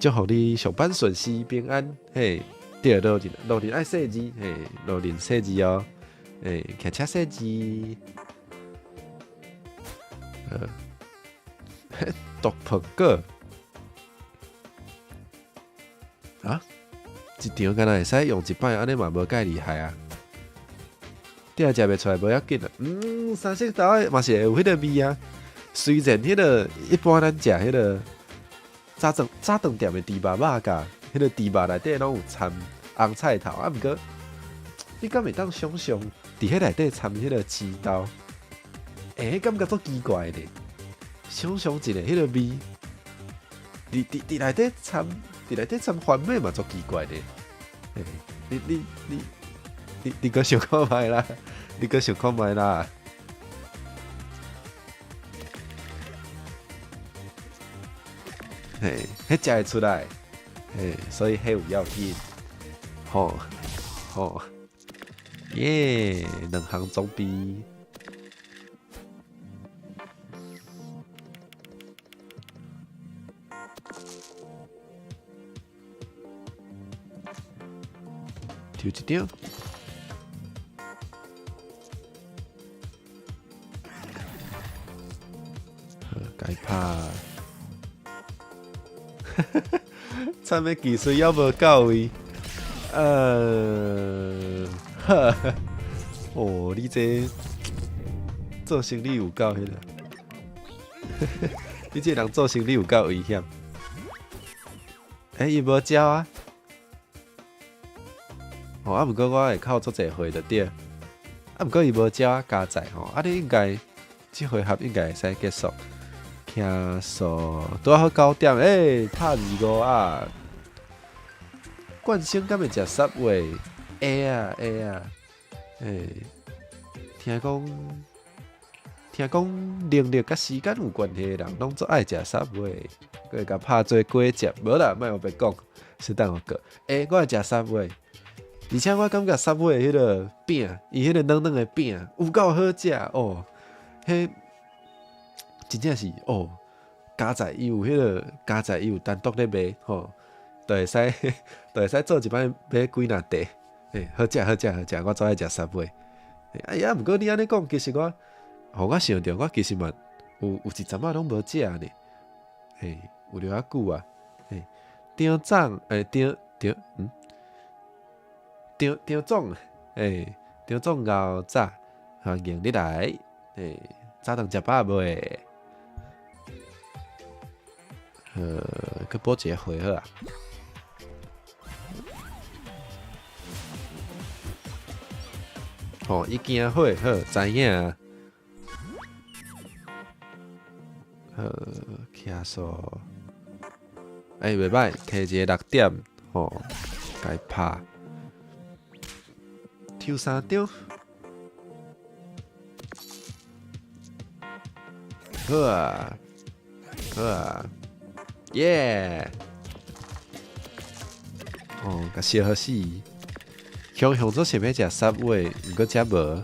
祝福你上班順遂平安，嘿，對，路人路人愛細膩，嘿，路人細膩哦，騎車細膩，毒蘋果。啊！一場敢若會使用一擺，按呢嘛無蓋厲害啊！對啊，食袂出來無要緊啊。三色豆仔嘛是會有彼个味啊。雖然彼个一般咱食彼个早頓店的豬肉肉粽，彼个豬肉內底攏有摻紅菜頭，啊，毋過你敢會當想像佇彼內底摻彼个青豆？彼感覺足奇怪的呢。想像一下彼个味，佇內底摻。佇內底摻番麥嘛，足奇怪的。你閣想看覓啦？你閣想看覓啦？嘿，彼食會出來，嘿，所以彼有要緊。吼吼，耶，兩項裝備。抽一張，好，共伊拍。惨的技術猶無到位，哈，哦，你這做生理有夠彼个，你這人做生理有夠危險。伊無招啊！哦，啊，毋過我會扣足濟血就對。啊，毋過伊無招啊，加載吼，啊，你應該這回合應該會使結束。聽說拄好9點，拍25啊！冠星敢會食 Subway？會啊會啊，聽講能力佮時間有關係的人，攏足愛食 Subway，閣會共拍做果汁。無啦，莫烏白講，小等我過。我會食 Subway。而且我感覺 Subway 彼个餅，伊彼个軟軟的餅有夠好食哦！彼真正是哦，加在伊有彼个加在伊有單獨咧賣吼，就會使做一擺買幾若塊，好食好食好食，我最愛食 Subway。哎呀，毋過你按呢講，其實我，予我想著，我其實嘛有一陣仔攏無食呢，嘿，有了較久啊，嘿，張總，張張嗯。張張總，張總𠢕早，歡迎你來，早頓食飽未？閣補一個回好啊。吼，伊驚火，好，知影啊。好，起數，袂歹，提一個6點，吼，共伊拍。抽三張，好啊，好啊，耶！哦，共燒予死。雄雄做想欲食 Subway，毋過遮無。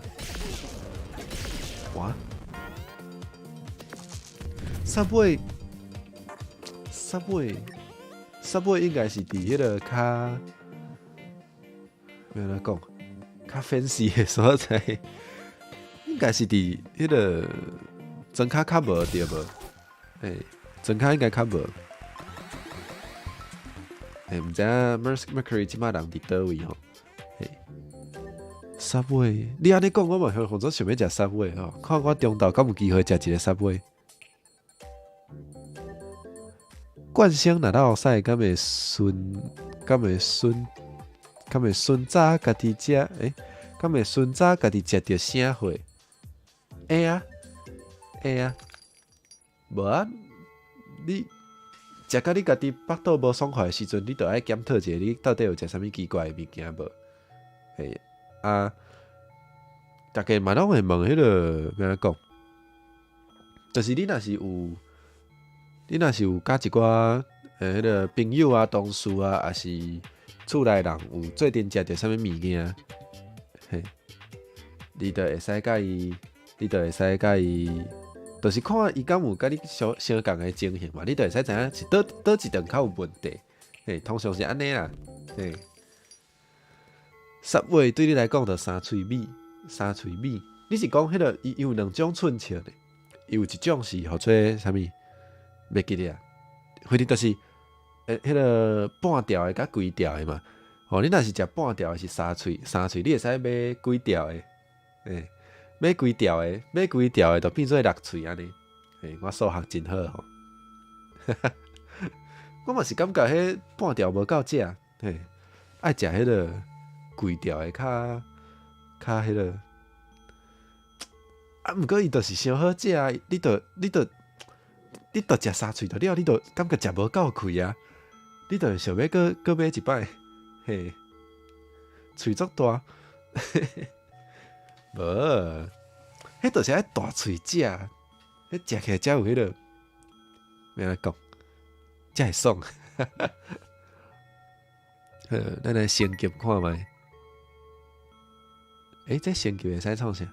哇！Subway，Subway， Subway 應該是佇彼个較，欲按怎講，較 fancy 的所在，應該是佇彼个莊跤較無對無？欸，莊跤應該較無。欸，毋知影 Mercury 這擺人佇佗位吼？嘿，Subway，你按呢講，我嘛想講想欲食 Subway 吼，看我中晝敢有機會食一个 Subway。冠生若落屎，敢會順？敢會順？敢會順早家己食？欸，敢會順早家己食著啥貨？會啊，會啊，無啊，你食甲你家己腹肚無爽快的時陣，你就愛檢討一下，你到底有食啥物奇怪的物件無？嘿，啊，逐家嘛攏會問彼个欲按怎講？就是你若是有，你若是有佮一寡彼个朋友啊、同事啊，抑是厝內人有做陣食著啥物物件，嘿，你就會使佮伊，你就會使佮伊，就是看伊敢有佮你相相仝的情形嘛，你就會使知影是佗佗一頓較有問題，嘿，通常是按呢啦，嘿。Subway 對你來講就三喙米，三喙米，你是講彼个伊有兩種寸尺的，伊有一種是號做啥物？袂記得啊，反正就是，彼个半條的佮規條的嘛。吼，你若是食半條的是三喙，三喙你會使買規條的，欸，買規條的，買規條的就變做六喙按呢。欸，我數學真好吼。我嘛是感覺彼半條無夠食，嘿，愛食彼个規條的較較彼个。啊，毋過伊就是傷好食啊！你著你著你著食三喙就了，你著感覺食無夠氣啊！你著會想欲閣閣買一擺，嘿，喙足大，無，彼就是愛大喙食，彼食起來才有彼个，欲按怎講，才會爽。好，咱來升級看覓。欸，這升級會使創啥？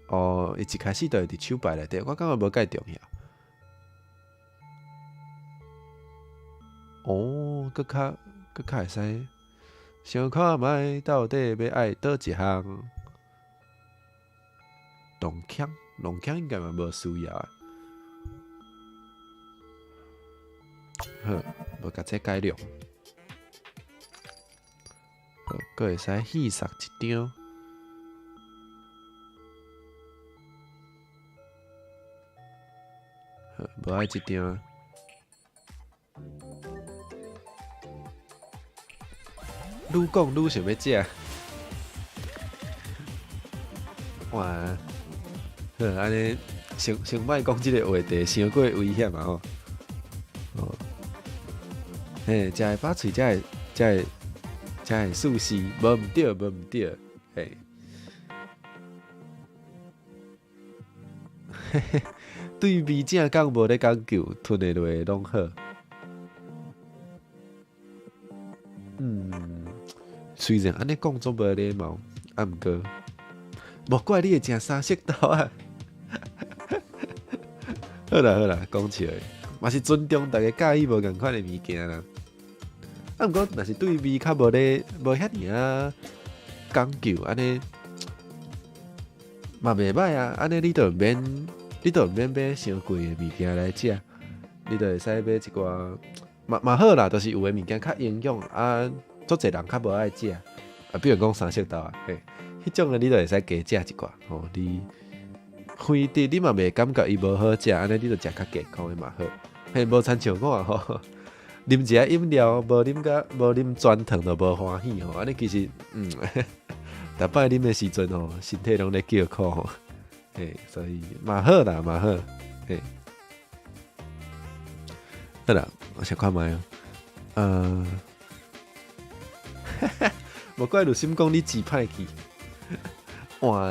哦，伊一開始就會佇手牌內底，我感覺無蓋重要。哦，閣較閣較會使想看覓，到底欲愛佗一項？農槍，農槍應該嘛無需要啊。好，無共這改良。好，閣會使戲殺一張。好，無愛這張。愈講愈想欲食。哇，好，按呢先先莫講這个話題，傷過危險啊吼。哦，嘿，食會飽喙才會才會才會舒適，無毋對，無毋對，嘿。嘿嘿，對味正講無咧講究，吞會落攏好。嗯，雖然按呢講足無禮貌，啊毋過，莫怪你會食三色豆啊。好啦好啦，講笑的，嘛是尊重逐家佮意無仝款的物件啦。啊，毋過若是對味較無咧無遐爾仔講究，按呢嘛袂䆀啊。按呢你就毋免，你就毋免買傷貴的物件來食，你就會使買一寡嘛嘛好啦，就是有的物件較營養啊，足濟人較無愛食啊，比如講三色豆啊，嘿，彼種的你就會使加食一寡吼。你反正你嘛袂感覺伊無好食，按呢你就食較健康的嘛好。嘿，無親像我吼，啉一下飲料，無啉甲無啉全糖就無歡喜吼。按呢其實，逐擺啉的時陣吼，身體攏咧叫苦吼。嘿，所以嘛好啦，嘛好，嘿。好啦，我先看覓哦。無怪汝心講你真歹去。哇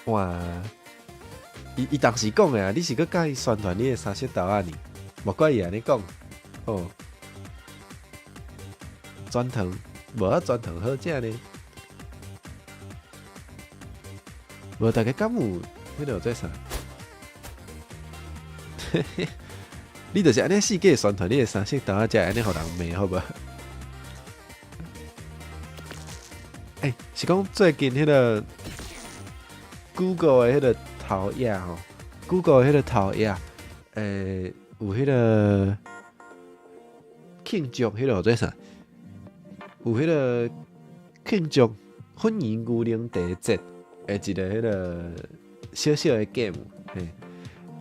哇！伊伊當時講的啊，你是閣佮伊宣傳你的三色豆仔呢？無怪伊按呢講，哦。全糖無啊，全糖好食呢。無逐家敢有彼个做啥？你就是按呢四界宣傳你的三色豆仔，才會按呢予人罵，好無？欸，是講最近彼个 Google 的彼个頭頁吼，Google 的彼個頭頁，有彼个慶祝彼个叫做啥？有彼个慶祝粉圓牛奶茶節的一个彼个小小的 game，嘿，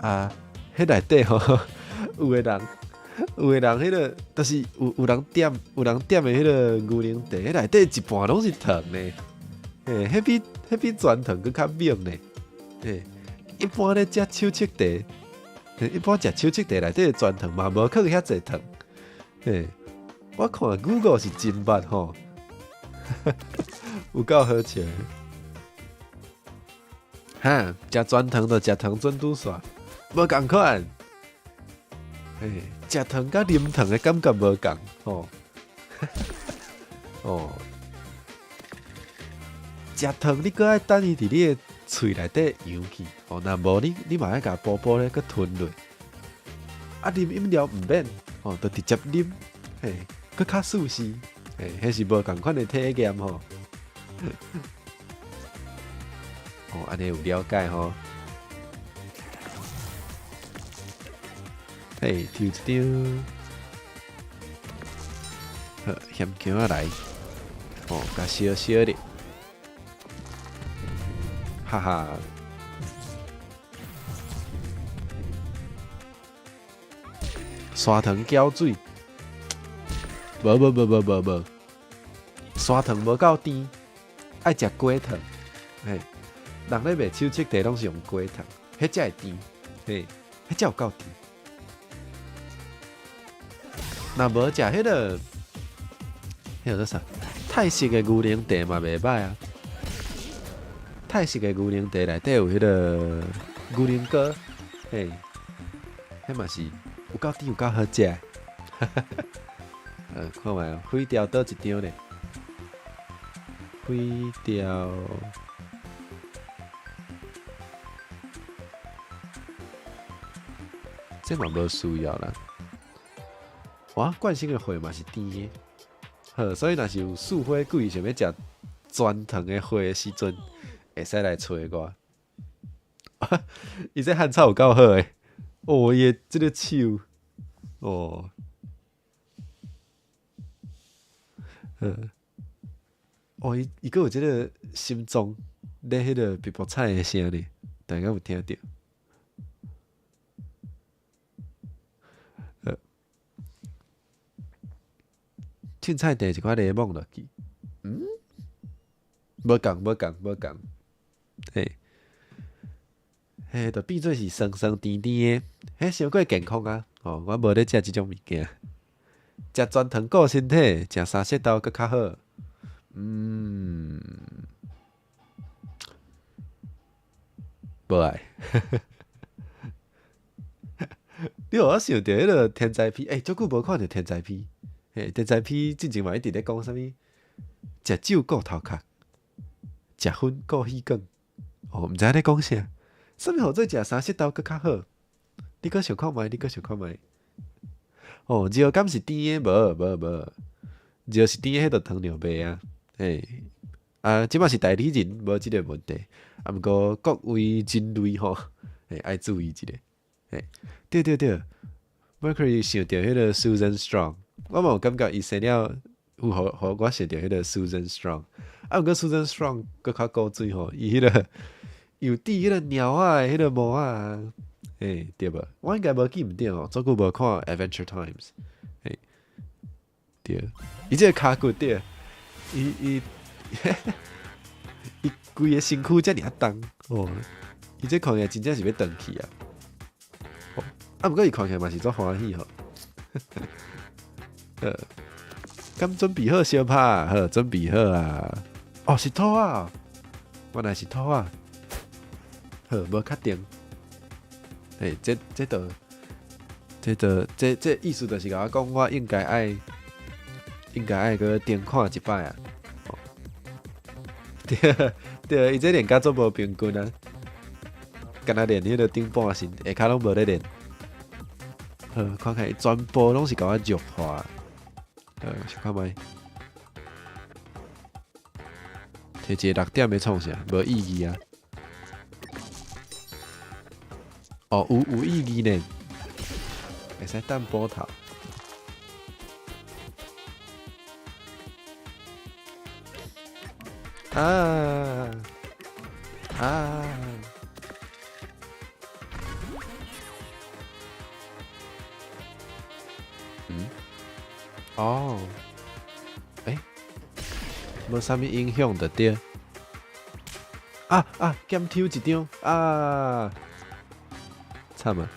啊，彼內底吼，有的人彼个，就是有人點的彼个牛奶茶，彼內底一半攏是糖呢，嘿，彼比全糖閣較猛呢，嘿，一般咧食手粟茶，一般食手粟茶內底的全糖嘛無囥遐濟糖，嘿，我看 Google 是真捌吼，有夠好笑。哈，食全糖就食糖準拄煞，無仝款。嘿，食糖佮啉糖的感覺無仝吼。哦，食糖你閣愛等伊佇你的喙內底溶去，哦，若無你嘛愛共補補咧閣吞落。啊，啉飲料毋免，哦，就直接啉，嘿，閣較舒適，嘿，彼是無仝款的體驗吼。哦，按呢有了解吼。嘿，抽一張，好，險強仔來，哦，共燒燒咧，哈哈。砂糖攪水，無無無無無無，砂糖無夠甜，愛食果糖，嘿。人咧賣手粟茶攏是用果糖，彼才會甜，嘿，彼才有夠甜。若無食彼个，彼个叫啥？泰式的牛奶茶嘛袂䆀啊。泰式的牛奶茶內底有彼个牛奶膏，嘿，彼嘛是有夠甜有夠好食。看覓哦，毀掉佗一張咧，毀掉。這嘛無需要啦。哇，慣性的火嘛是甜的，好，所以若是有四火鬼想欲食全糖的火的時陣，會使來揣我。伊這漢草有夠好的，哦，伊的這个手，哦，哦，伊閣有這个心臟咧，彼个瀑布彩的聲呢，大家有聽著？凊彩訂一寡檸檬落去，嗯，無仝無仝無仝，嘿，嘿，就變做是酸酸甜甜的，彼傷過健康啊！哦，我無咧食這種物件，食全糖顧身體，食三色豆閣較好。嗯，無愛。你予我想著彼个天才批，欸，足久無看著天才批。嘿，天才批進前嘛一直咧講啥物？食酒顧頭殼，食薰顧耳管。哦，毋知影咧講啥？啥物號做食三色豆閣較好？你閣想看覓？你閣想看覓？哦，尿敢是甜的？無無無，尿是甜的，彼就糖尿病啊。嘿，啊，這擺是代理人，無這个問題。啊，毋過各位人類吼，嘿，愛注意一下。嘿，對對對，Mercury 想著彼个 Susan Strong。我嘛有感覺伊生了有予予我想著彼个 Susan Strong，啊，毋過 Susan Strong 閣較古錐吼，伊彼个有戴彼个貓仔的彼个帽仔，嘿，對無？我應該無記毋著哦，足久無看 Adventure Times，嘿，對，伊這个跤骨對，伊規个身軀遮爾仔重，哦，伊這看起來真正是欲斷去啊，啊，毋過伊看起來嘛是足歡喜吼。敢準備好相拍？好，準備好啊！哦，是兔仔，原來是兔仔。好，無確定。嘿，這意思就是共我講，我應該愛閣重看一擺啊。對對，伊這練甲足無平均啊，敢若練彼个頂半身，下跤攏無咧練。好，看看全部攏是共我弱化。小看覓，提一个6點欲創啥？無意義啊！哦，有意義呢，會使擲寶頭。啊啊！嗯？哦，欸，無啥物影響就對。啊啊！減抽一張啊！慘啊！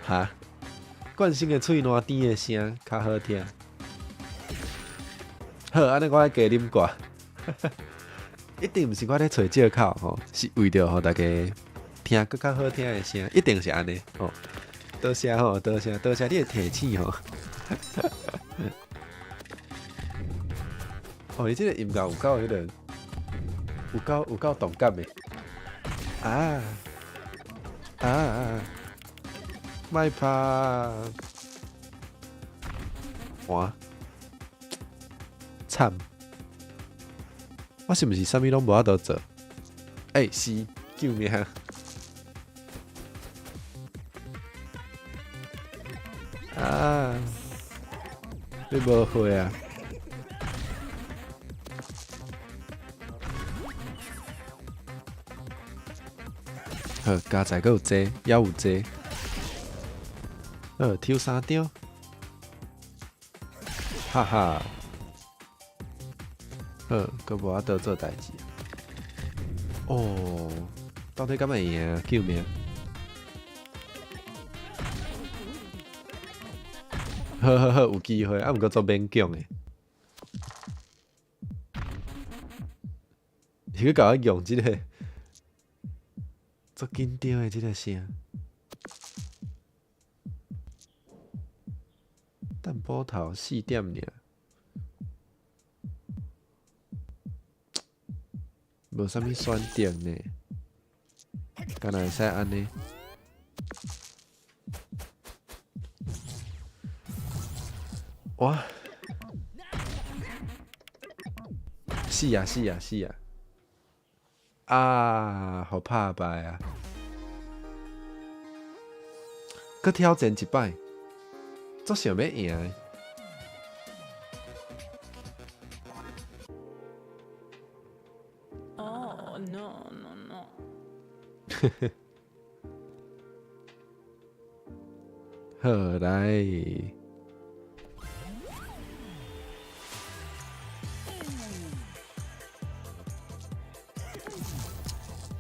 哈？慣性的喙瀾甜的聲較好聽。好，按呢我愛加啉寡。一定毋是我咧揣藉口吼，是為著予大家聽閣較好聽的聲，一定是按呢吼。多謝吼，多謝多謝你的提醒吼。哦，伊這個音樂有夠彼個，有夠動感的。啊啊啊！莫拍！哇！慘！我是毋是啥物攏無法度做？欸，是，救命！啊！你無血啊！好，加載閣有這，猶有這。好，抽三張。哈哈。好，閣無法度做代誌。哦，到底敢會贏？救命！好好好，有機會，啊，毋過足勉強的。你去共我用這個足緊張的這個聲。擲寶頭4點爾。無啥物選擇呢，敢若會使按呢？哇！死啊死啊死啊！啊，予拍敗啊！閣挑戰一擺，足想欲贏的。 Oh no no no！好來，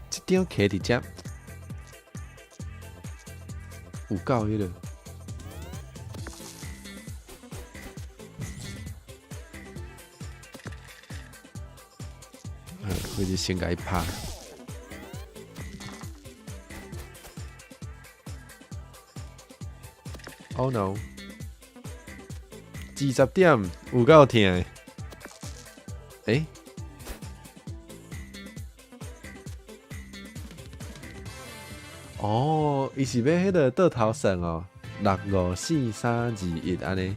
這張徛佇遮，有夠彼個。我就先共伊拍。Oh no！20點有夠疼的。欸？哦，伊是欲彼個倒頭算哦，六五四三二一按呢。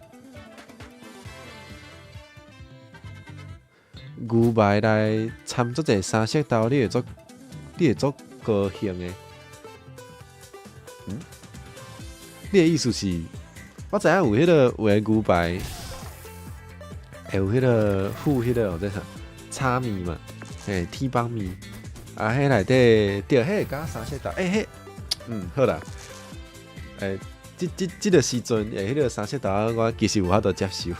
牛排來摻足濟三色豆，你會足高興的。嗯？你的意思是，我知影有彼個有的牛排會有彼個附彼個這啥炒麵嘛，嘿，鐵板麵啊，彼內底對，彼會加三色豆，欸，彼，好啦，欸，這個時陣，欸，彼個三色豆我其實有法度接受，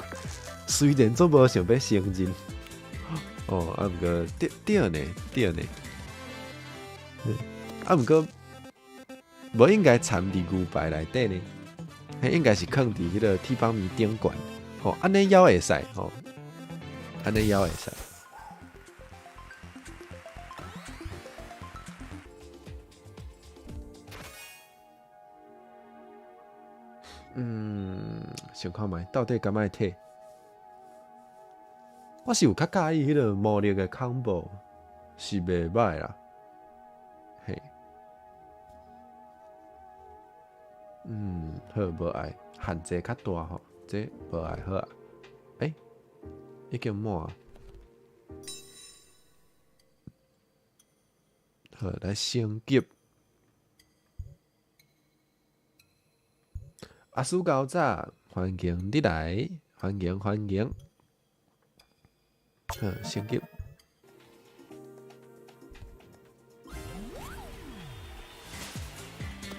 雖然足無想欲承認。哦，啊，毋過對對呢，對呢，啊，毋過無應該摻佇牛排內底呢，彼應該是囥佇彼個鐵板麵頂懸，吼，按呢猶會使，吼，按呢猶會使。嗯，想看覓，到底敢愛提？我是有較佮意彼個魔力的 combo，是袂䆀啦，嘿。好，無愛，限制較大吼，這無愛好啊。欸，已經滿啊。好，來升級。阿叔高早，歡迎你來，歡迎歡迎。好，升級。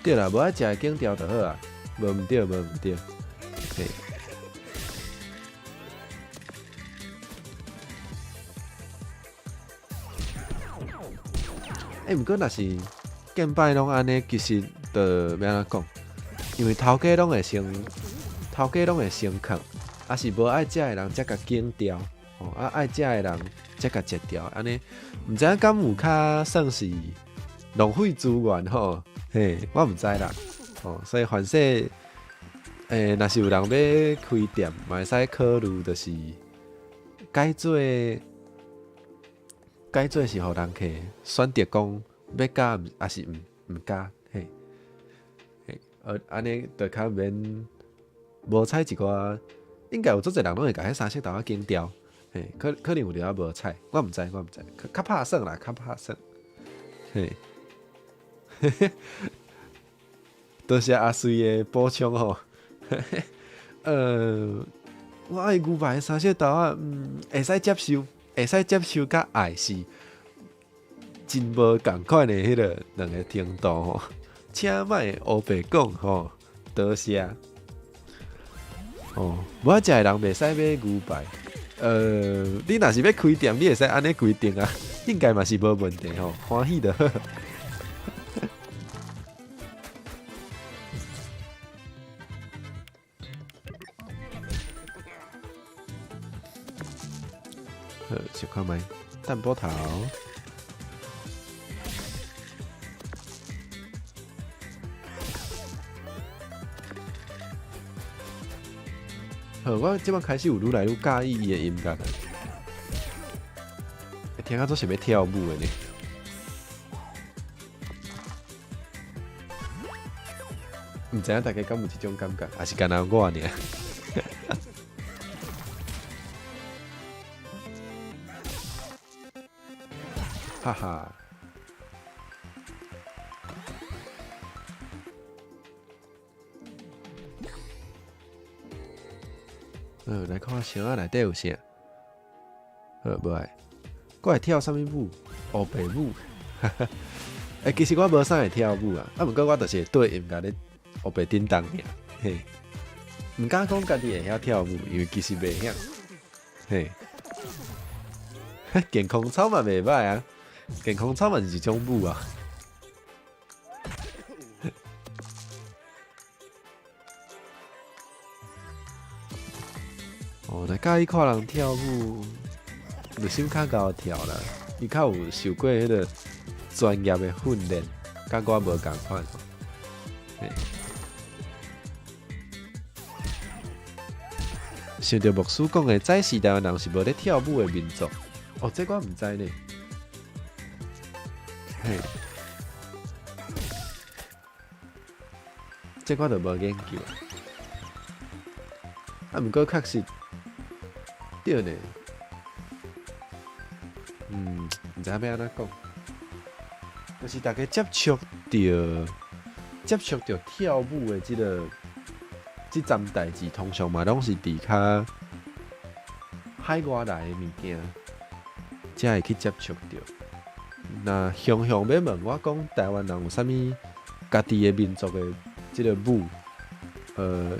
對啦，無愛食的緊調就好啊，無毋對，無毋對。嘿。欸，毋過若是見擺攏按呢，其實就欲按怎講？因為頭家攏會先，頭家攏會先囥，啊是無愛食的人才共減掉，吼啊愛食的人才共食掉，按呢，毋知影敢有較算是浪費資源吼？嘿，我毋知啦，吼，所以凡勢，若是有人欲開店，嘛會使考慮，就是改做，改做是予人客選擇講欲加，抑是毋加，嘿，嘿，按呢就較免無彩一寡，應該有足濟人攏會共彼三色豆仔揀掉，嘿，可能有淡仔無彩，我毋知，我毋知，較拍算啦，較拍算，嘿。多謝阿水的補充吼。我愛牛排三色豆仔，會使接受，會使接受，佮愛是真無仝款的彼个兩个程度吼。請莫烏白講吼，多謝。哦，無愛食的人袂使買牛排。你若是欲開店，你會使按呢規定啊，應該嘛是無問題吼，歡喜就好。好，小看覓，蛋波頭。好，我這擺開始有愈來愈佮意伊的音樂，會聽甲做想欲跳舞的呢。毋知影大家敢有這種感覺，抑是干焦我爾？哈哈。來看箱仔內底有啥？好，無愛。閣會跳啥物舞？烏白舞。欸，其實我無啥會跳舞啊，啊，毋過我就是會對音樂咧烏白叮當爾，嘿。毋敢講家己會曉跳舞，因為其實袂曉。嘿。健康操嘛袂䆀啊，健康操嘛是一種舞啊。哦，若佮意看人跳舞，就心較𠢕跳啦。伊較有受過彼个專業的訓練，佮我無仝款。嘿。想著牧師講的，早時台灣人是無咧跳舞的民族。哦，這我毋知呢。嘿，這我就無研究。啊，毋過確實對呢。毋知影欲按怎講，就是大家接觸著跳舞的這欉代誌，通常嘛攏是佇較海外來的物件，才會去接觸著。若雄雄欲問我講，台灣人有啥物家己的民族的這个舞？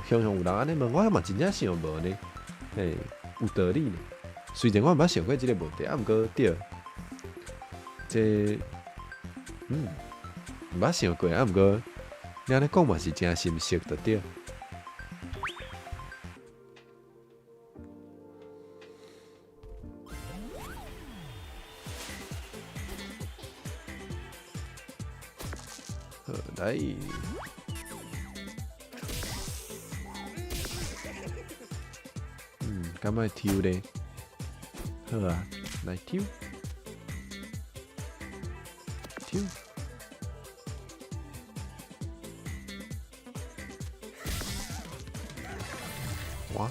雄雄有人按呢問我，嘛真正想無呢。嘿，有道理呢。雖然我毋捌想過這个問題，啊，毋過對，這毋捌想過，啊，毋過你按呢講嘛是誠心實就對。好，來。敢愛抽咧？好啊，來抽，抽。盤。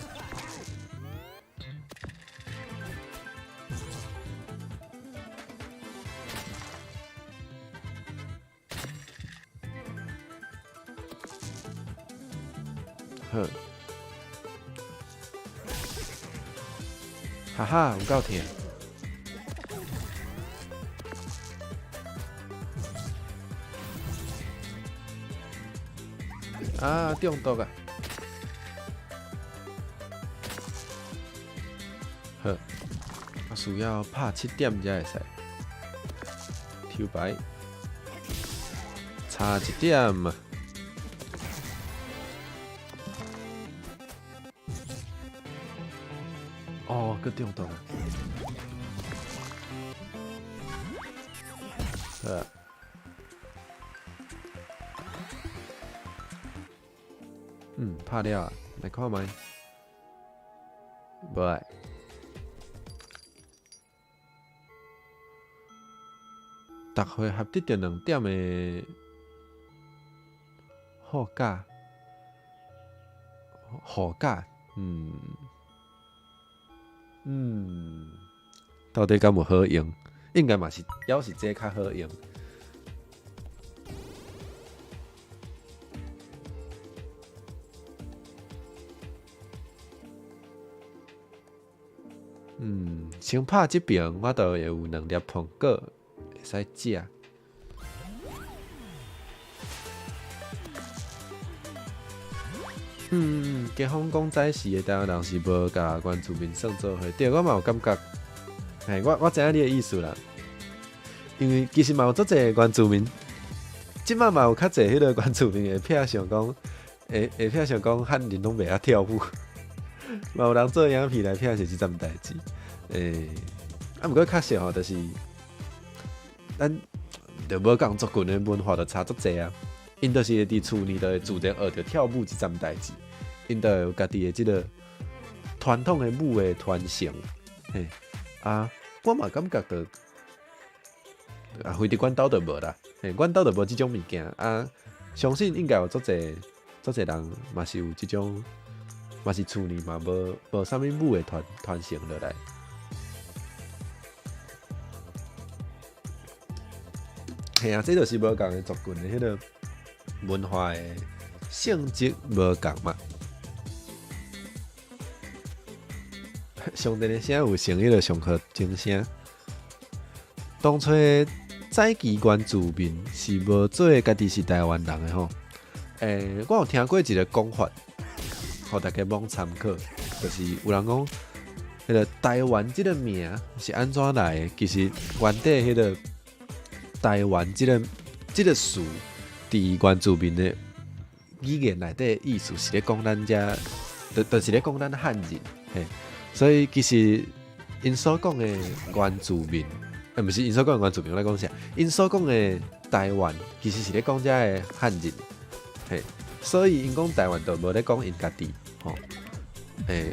好，哈哈，有夠疼。啊，中毒啊！好，我需要拍7點才會使。抽牌，差一點啊！哦，閣中毒啊！好。拍了啊，來看覓，無愛。逐回合得著2點的護甲，護甲，到底敢有好用？應該嘛是，猶是這較好用。先拍這邊，我就會有兩粒蘋果會使食。街坊講早時的台灣人是無共原住民算做伙，對，我嘛有感覺。嘿，我知影你的意思啦。因為其實嘛有足濟原住民，這擺嘛有較濟彼個原住民會癖想講，會癖想講漢人攏袂曉跳舞，嘛有人做影片來癖是這陣代誌。啊，毋過確實吼，就是咱就無仝族群的文化就差足濟啊。𪜶就是會佇厝裡就會自然學著跳舞這陣代誌，𪜶就會有家己的這個傳統的舞的傳承。嘿，啊，我嘛感覺著，啊，非佇阮兜就無啦，嘿，阮兜就無這種物件啊。相信應該有足濟足濟人嘛是有這種，嘛是厝裡嘛無啥物舞的傳承落來。嘿啊，這就是無仝的族群的彼個文化的性質無仝嘛。上帝的聲有成彼個上課鐘聲。當初早期原住民是無做家己是台灣人的吼。我有聽過一個講法，予大家罔參考，就是有人講，彼個台灣這個名是按怎來的？其實原底彼個台灣這個詞，佇原住民的語言內底意思是咧講咱遮，就是咧講咱漢人，嘿。所以其實𪜶所講的原住民，毋是𪜶所講的原住民，我咧講啥？𪜶所講的台灣，其實是咧講遮的漢人，嘿。所以𪜶講台灣，就無咧講𪜶家己，吼。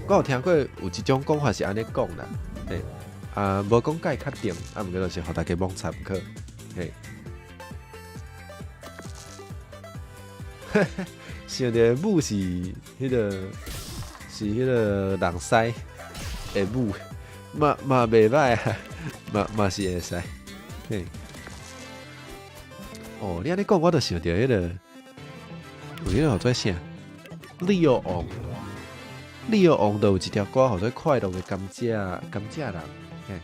我有聽過有一種講法是按呢講啦，嘿，啊，無講介確定，啊，毋過就是予大家罔參考，嘿。想著舞是彼個，是彼個人師的舞，嘛袂歹啊，嘛是會使，嘿。哦，你按呢講，我就想著彼個，有彼個號做啥？李爾王，李爾王就有一條歌號做快樂的甘蔗人，嘿。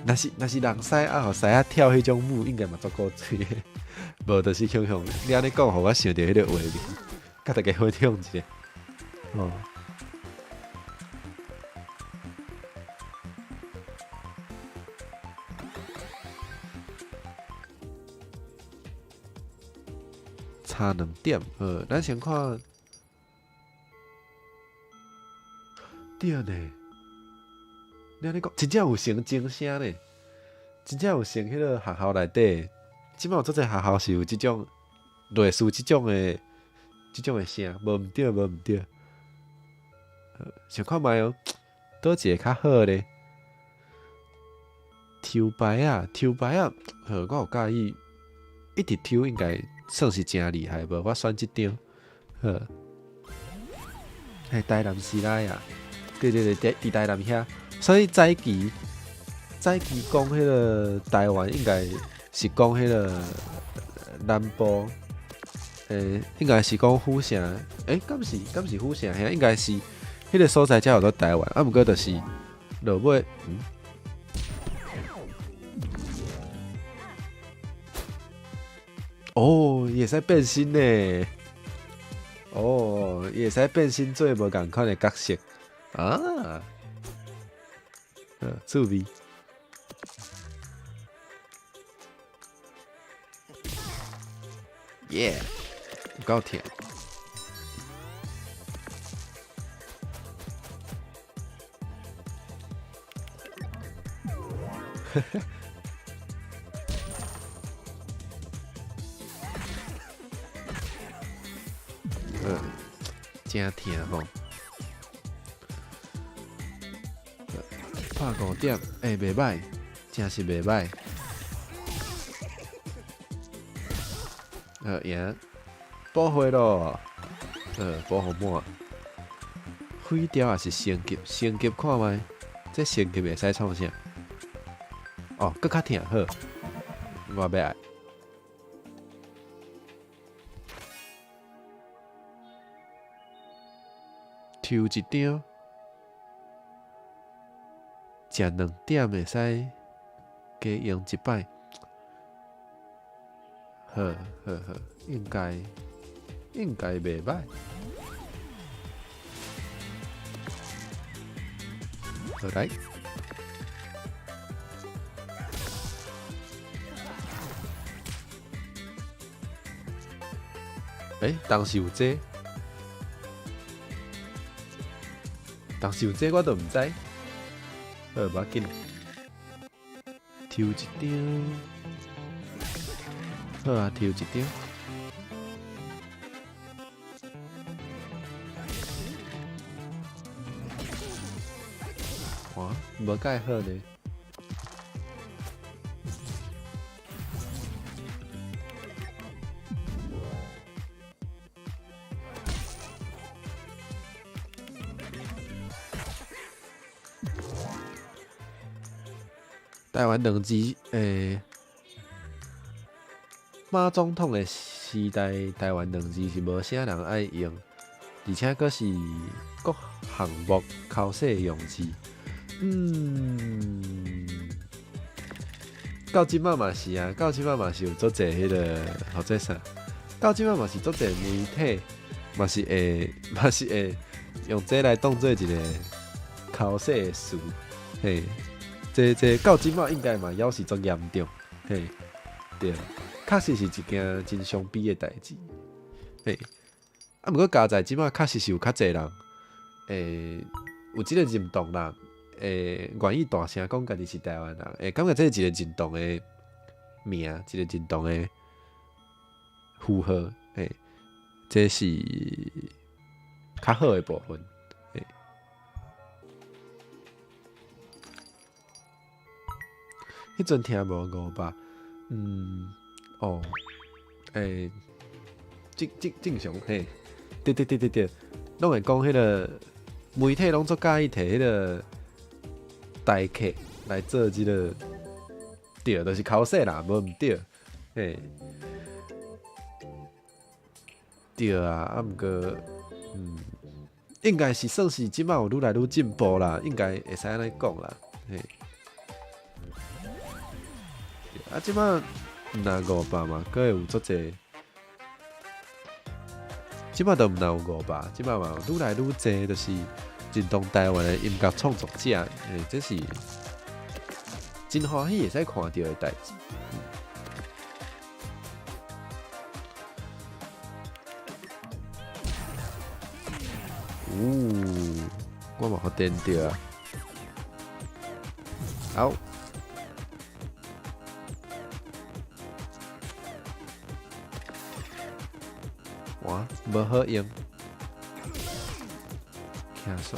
若是人師啊，予師仔跳彼種舞，應該嘛足古錐的。無，就是強強，你按呢講，予我想著彼個畫面，共大家分享一下。哦。差2點，好，咱先看。對呢，你按呢講，真正有成鐘聲呢，真正有成彼個學校內底，這擺有足濟學校是有這種類似這種的聲，無毋對，無毋對。想看覓哦，佗一个較好咧？抽牌仔，抽牌仔，好，我有佮意，一直抽應該算是誠厲害，無我選這張，好。嘿，台南市內啊，對對對，佇台南遐，所以早期早期講彼个台灣應該是講彼个南部，應該是講府城，敢是府城？遐應該是彼个所在才叫做台灣，啊，毋過就是落尾，哦，伊會使變身呢。哦，伊會使變身做無仝款的角色啊，趣味。耶，有夠甜。呵呵。真疼吼！拍五點，袂䆀，真是袂䆀。好贏，補血咯，補予滿。毀掉也是升級，升級看覓，這升級會使創啥？哦，閣較疼，好，我欲愛。抽一張，食2點會使加用一擺。好，好，好，應該袂䆀。好來。當時有這？當時有這我都毋知，好，無要緊，抽一張，好啊，抽一張。哇，無蓋好呢。台灣兩支馬總統的時代，台灣兩字是無啥人愛用，而且閣是各項目剾洗用字。到這擺嘛是啊，到這擺嘛是有足濟彼个，號做啥？到這擺嘛是足濟媒體，嘛是會用這來當做一個剾洗的詞，嘿。這到這擺應該嘛猶是足嚴重，嘿，對，確實是一件真傷悲的代誌，嘿。啊，毋過佳哉這擺確實是有較濟人，有這個認同啦，願意大聲講家己是台灣人，感覺這是一個認同的名，一個認同的符號，嘿，這是較好的部分。彼陣聽無500，哦，正常嘿，對對對對對，攏會講彼个媒體攏足佮意提彼个台客來做這个，對，就是剾洗啦，無毋對，嘿，對啊，啊毋過，應該是算是這擺有愈來愈進步啦，應該會使按呢講啦，嘿。啊，這擺毋但500嘛，閣會有足濟。這擺都毋但有500，這擺嘛愈來愈濟，就是認同台灣的音樂創作者，這是真歡喜會使看著的代誌。哦，我嘛予電著啊！好。哇，無好用，輕鬆。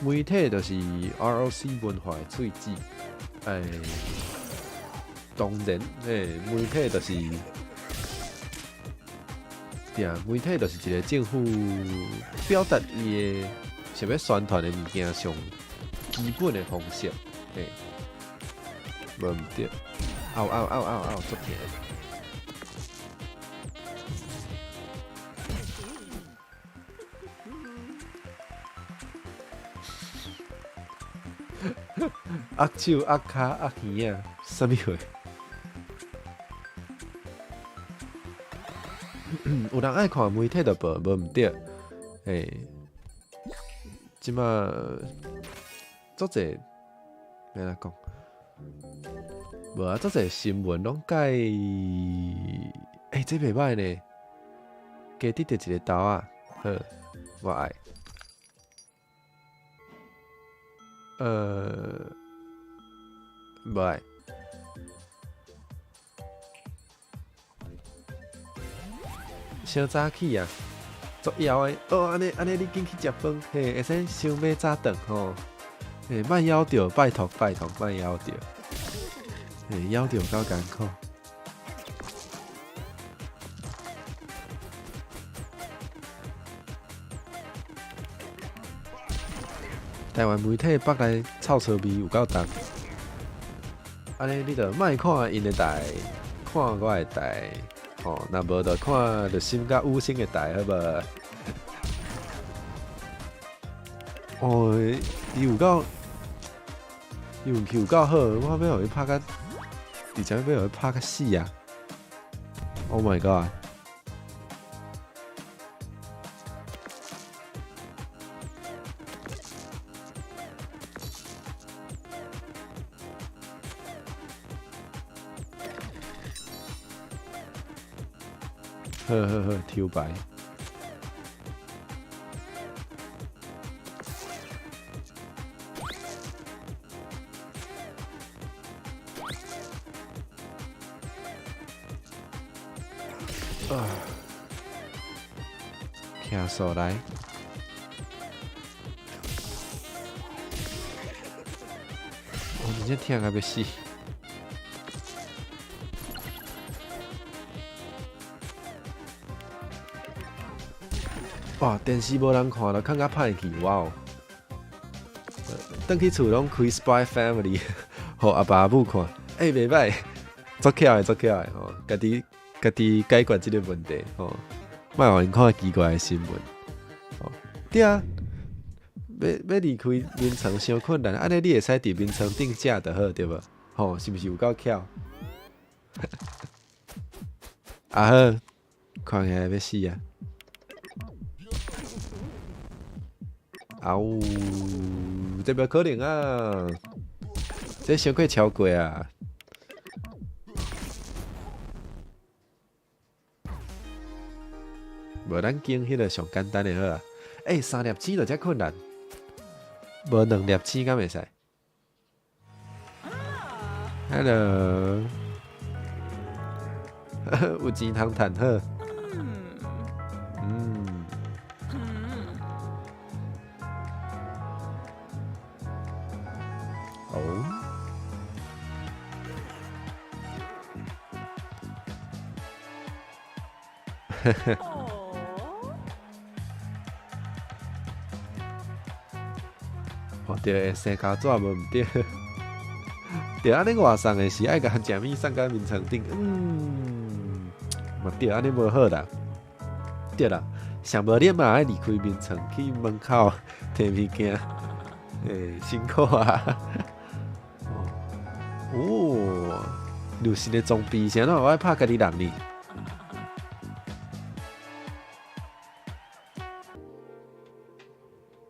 媒體就是 ROC 文化的喙齒，當然，媒體就是，對，對啊，媒體就是一個政府表達伊的想欲宣傳的物件上基本的方式，嘿，無毋對，嗷嗷嗷嗷嗷，足疼！握手、握跤、握耳仔，啥物貨？有人愛看媒體就報，無毋對。欸，這馬足濟，欲按怎講？無啊，足濟新聞攏改，欸，這袂䆀呢，加得著一个豆仔，好，我愛。無愛。傷早起啊，足枵的。哦，按呢按呢，你緊去食飯，嘿，會使先買早頓吼。嘿，莫枵著，拜託拜託，莫枵著。嘿，枵著夠艱苦。台灣媒體北來臭臭味有夠重，按呢你就莫看𪜶的台，看我的台，吼，若無就看就心佮五星的台，好無？哦，伊有夠，伊運氣有夠好，我欲予伊拍甲，直接欲予伊拍甲死啊！Oh my god！好好好，抽牌。啊，徛數來。我真正疼甲欲死。哇！電視無人看了，看較歹去，哇哦！轉去厝攏開《Spy Family》，予阿爸阿母看，欸，袂䆀，足巧的，足巧的吼，家己家己解決這个問題吼，莫予𪜶看奇怪的新聞。吼，對啊，欲欲離開眠床傷困難，按呢你會使佇眠床頂食就好，對無？吼，是毋是有夠巧？啊好，看起來欲死啊！啊嗚，這無可能啊！這傷過超過啊！無咱揀彼个上簡單的好啊！欸，三粒星就遮困難，無兩粒星敢會使？Hello，有錢通趁好。嗯。哦。呵呵。哦，對，生膠紙無毋對。對，按呢外送的是愛共食物送到眠床頂，嘛對，按呢無好啦。對啦，上無你嘛愛離開眠床去門口提物件，欸，辛苦啊。哦，有新的裝備，啥怎我愛拍家己人呢？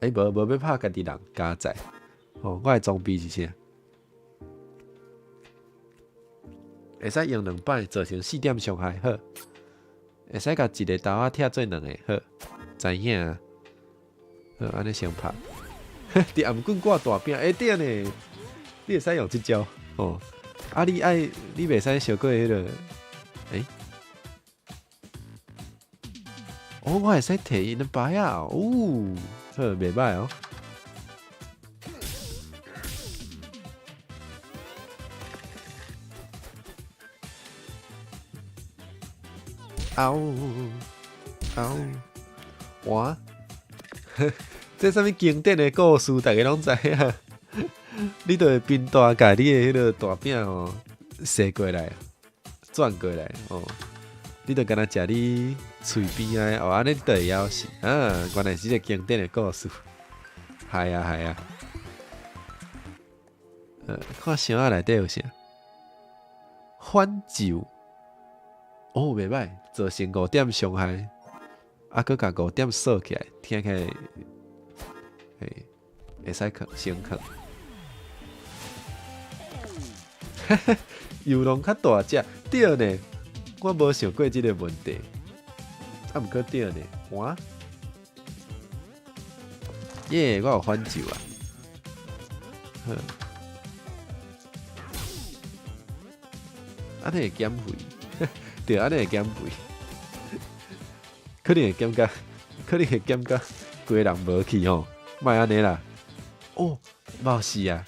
欸，無無欲拍家己人，加載。哦，我的裝備是啥？會使用兩擺造成四點傷害，好。會使共一个豆仔拆做兩个，好。知影啊？好，按呢先拍。佇頷頸掛大餅，欸對呢，你會使用這招哦。啊，你愛你袂使燒過彼个，欸？哦，我會使提𪜶的牌仔哦，好，袂䆀哦。嗷！嗷！哇！這啥物經典的故事，大家攏知影。你就會變大，共你的彼个大餅吼，踅過來，轉過來哦。你就敢若食你喙邊仔的哦，按呢你就會枵死啊！原來是這個經典的故事。係啊係啊。看箱仔內底有啥？反咒。哦，袂䆀，造成五點傷害，啊，閣共五點鎖起來，聽起來，嘿，會使囥，先囥。哈哈，遊龍較大隻，對呢，我無想過這個問題。啊，毋過對呢，哇，耶，我有反咒啊！好，按呢會減肥，對，按呢會減肥，可能會減甲，可能會減甲規人無去吼，莫按呢啦。哦，無事啊，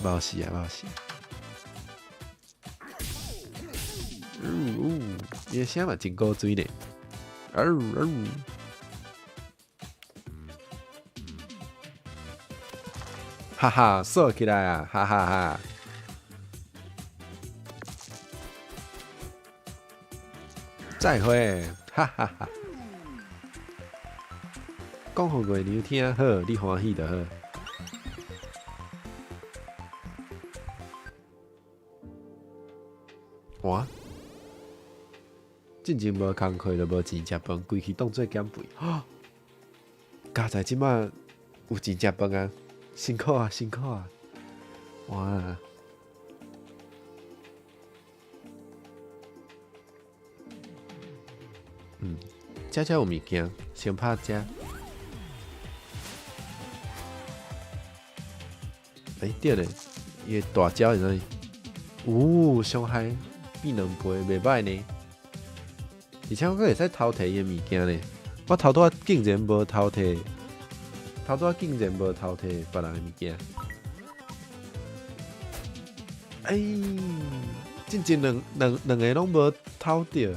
無事啊，無事。嗚，伊的聲嘛真古錐呢。嗷嗷。哈哈，鎖起來啊！哈哈哈。再會，哈哈哈。講予月娘聽好，你歡喜就好。哇！進前無工課就無錢食飯，規氣當做減肥。佳哉這馬有錢食飯啊！辛苦啊，辛苦啊！哇！遮遮有物件，先拍遮。欸，對咧，伊的大招是啥物？有傷害變兩倍，袂䆀呢。而且我閣會使偷提伊的物件呢。我頭拄仔竟然無偷提，頭拄仔竟然無偷提別人的物件。欸，進前兩個攏無偷著。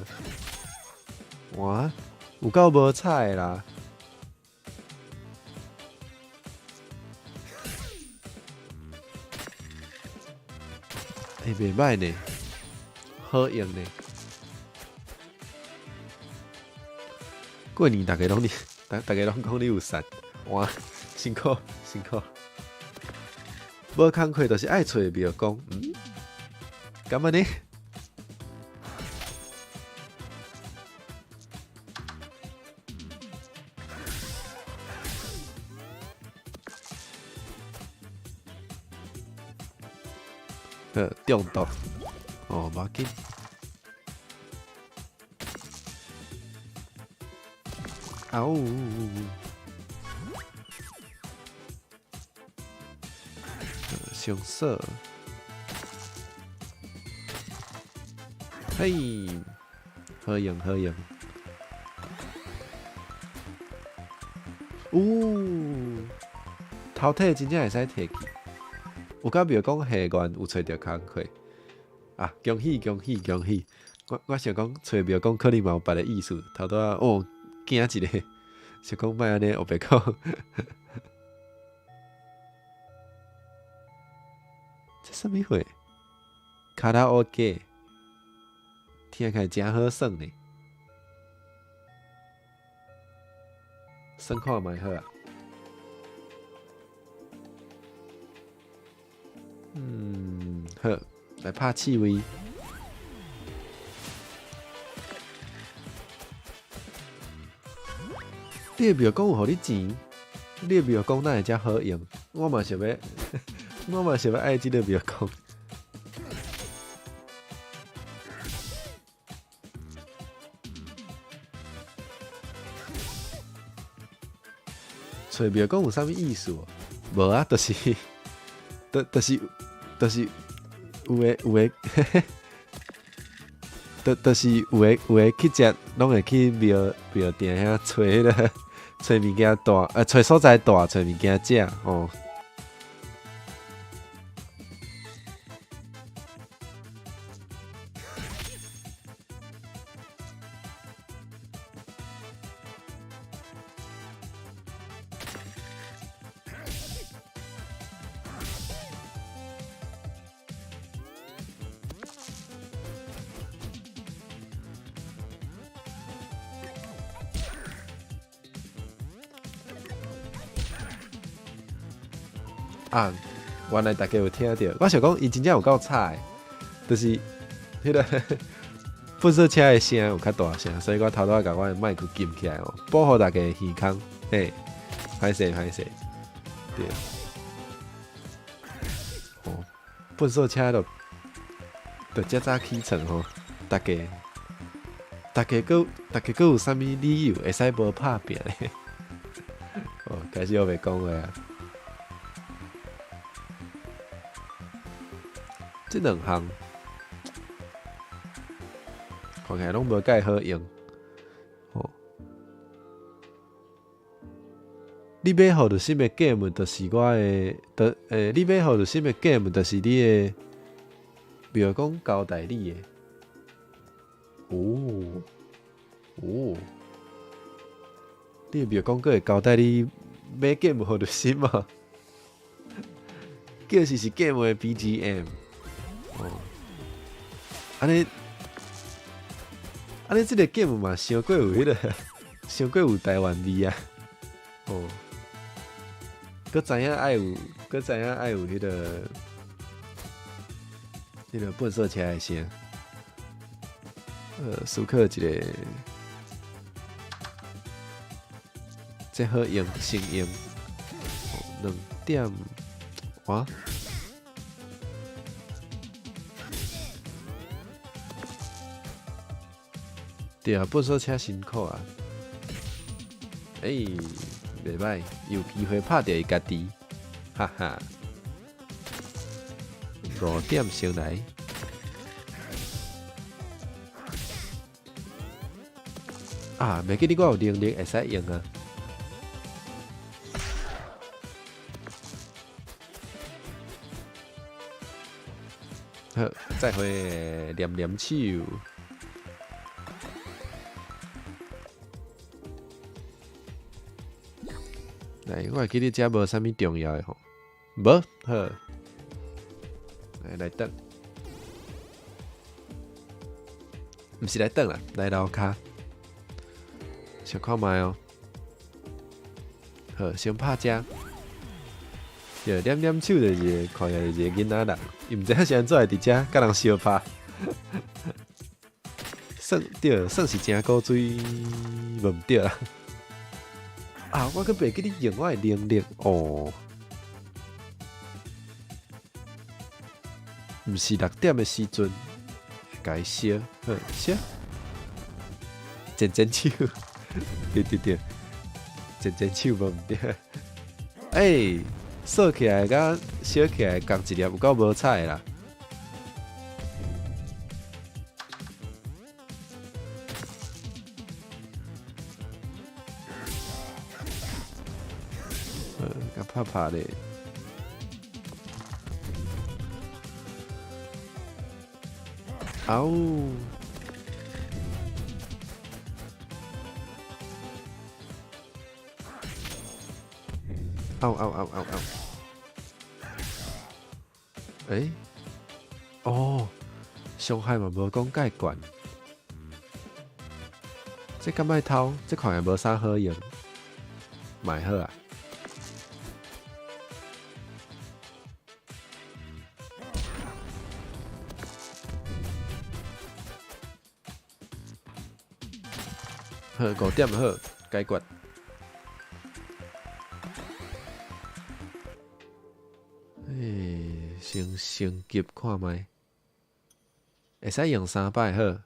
哇，有夠無彩的啦！欸，袂䆀呢，好用呢。過年逐家攏伫，逐家攏講你有瘦，哇，辛苦辛苦。無工課就是愛揣廟公，敢按呢？好，中毒，哦，無要緊。嗷！上鎖。嘿，好用好用。嗚，頭體真正會使提去。有夠廟公下願有揣著工課啊！恭喜恭喜恭喜！我想講揣廟公可能嘛有別个意思，頭拄仔哦驚一下，想講莫按呢烏白講。這啥物貨？卡拉 OK，聽起來誠好耍呢。耍看覓好啊。好，來拍刺蝟。你的廟公有予你錢，你的廟公哪會遮好用？我嘛想欲，我嘛想欲愛這个廟公。揣廟公有啥物意思？無啊，就是，就是有的，就是有的去食，攏會去廟店遐揣彼个，揣物件帶，揣所在帶，揣物件食吼。啊，原來大家有聽著，我想講伊真正有夠吵的，就是彼個糞掃車的聲有較大聲，所以我頭拄仔共我的麥克撳起來哦，保護大家的耳孔，嘿，歹勢歹勢，對。哦，糞掃車就遮早起床吼，大家閣有啥物理由會使無拍拚咧？哦，開始我袂講話啊。這兩項看起來攏無蓋好用。哦，你買予著新的 game，就是我的，就你買予著新的 game，就是你的廟公交代你的。哦哦，你的廟公閣會交代你買 game 予著新嘛？叫是 game 的 BGM。哦，按呢，這個 game 嘛，傷過有彼個，傷過有台灣味啊！哦，閣知影愛有，閣知影愛有彼個糞掃車的聲。思考一個，這好用，先用。兩點，哇！對啊，糞掃車辛苦啊！欸，袂歹，有機會拍著伊家己，哈哈。5點先來。啊，袂記得我有能力會使用啊！好，再會黏黏手。來，我會記得遮無啥物重要的吼，無，好，來轉，毋是來轉啦，來樓跤，小看覓哦。好，先拍遮，對，黏黏手就是看起來是一個囡仔人，伊毋知影是按怎會佇遮共人相拍，算對，算是誠古錐，無毋對啦。啊！我閣袂記得用我的能力哦，毋是6點的時陣，共伊燒，好燒，剪剪手，對對對，剪剪手無毋對。欸，掃起來佮燒起來仝一粒，有夠無彩的啦。共拍拍咧。嗷！嗷嗷嗷嗷嗷！欸？哦，傷害嘛無講蓋懸，這敢愛偷？這看來無啥好用，嘛會好啊。好，5點好，解決。欸，先升級看覓，會使用三擺好，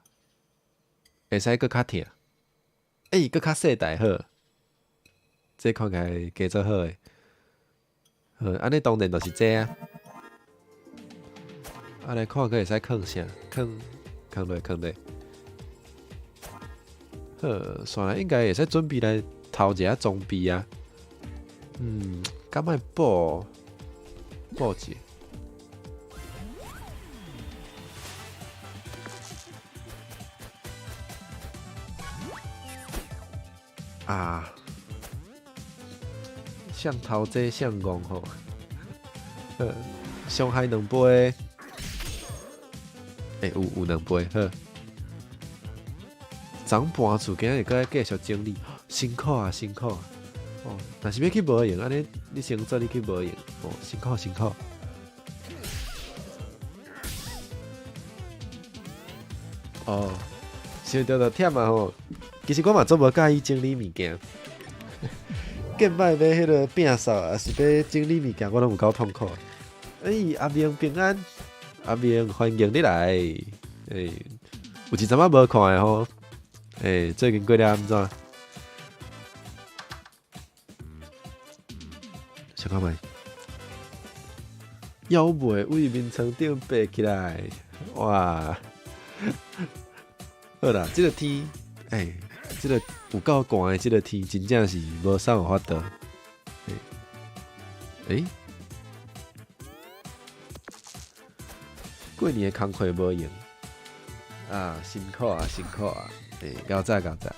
會使閣較疼，欸，閣較細台好，這看起來加做好的。好，按呢當然就是這啊。啊，來看閣會使囥啥？囥囥落囥落。好，煞來應該會使準備來偷一下裝備啊。嗯，敢愛補補一下？啊，像偷這像戇吼，傷害兩倍，欸，有兩倍，好。昨昏搬厝，今日閣愛繼續整理，辛苦啊，辛苦啊！哦，哦，若是欲去無閒，按呢你先做你去無閒，哦，辛苦辛苦。哦，想著就忝啊吼！其實我嘛足無佮意整理物件，見擺欲彼个摒掃，抑是欲整理物件，我攏有夠痛苦。欸，阿明平安，阿明歡迎你來。欸，有一陣仔無看的吼。欸，最近過得按怎？小看覓，猶未為眠床頂爬起來，哇！好啦，這个天，欸，這个有夠寒的這个天，真正是無啥有法度。欸，欸，過年的工課無閒啊，辛苦啊，辛苦啊！欸，較早較早，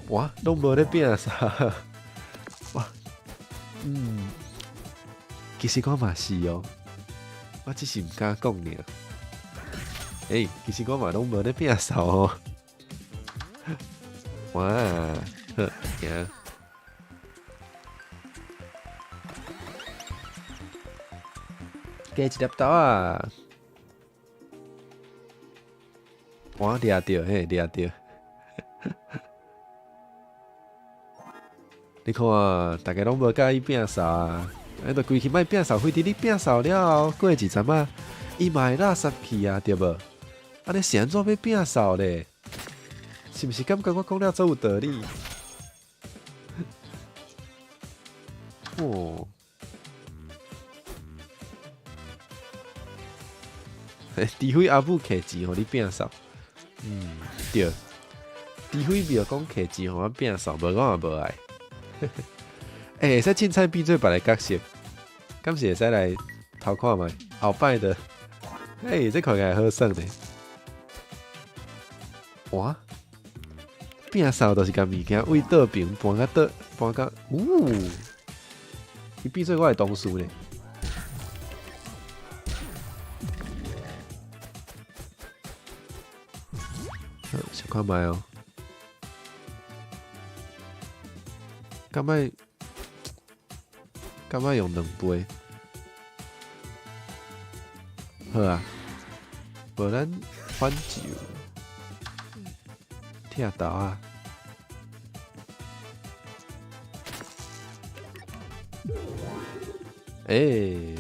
哇，攏無咧摒掃，哇，嗯，其實我嘛是哦，我只是毋敢講爾。欸，其實我嘛攏無咧摒掃哦。哇，好，行。加一粒豆仔。我掠著嘿，掠著。你看，大家攏無佮意摒掃啊，啊，就規氣莫摒掃，非佇你摒掃了後，過一陣仔，伊嘛會垃圾去啊，對無？按呢是按怎欲摒掃咧？是毋是感覺我講了足有道理？哦，欸，除非阿母摕錢予你摒掃，嗯，對，除非廟公摕錢予我摒掃，無我嘛無愛。欸，會使凊彩變做別个角色，敢是會使來偷看覓？後擺的，欸，這看起來好耍呢。哇！摒掃就是共物件為倒爿搬甲倒，搬甲，嗚！伊變做我的同事呢。好，小看覓哦。敢愛敢愛用兩杯？好啊，無咱反就拆豆仔。欸，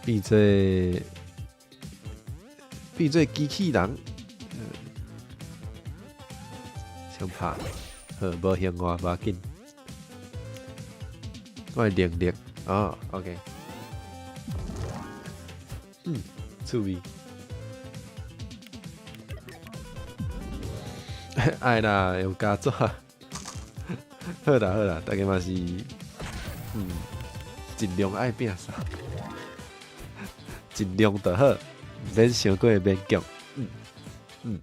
變做變做機器人，先拍，好，無興我無要緊，我的能力，哦，OK，嗯，趣味，愛啦，用膠紙，好啦好啦，大家嘛是。嗯，盡量愛摒掃，盡量就好，毋免傷過勉強。嗯嗯。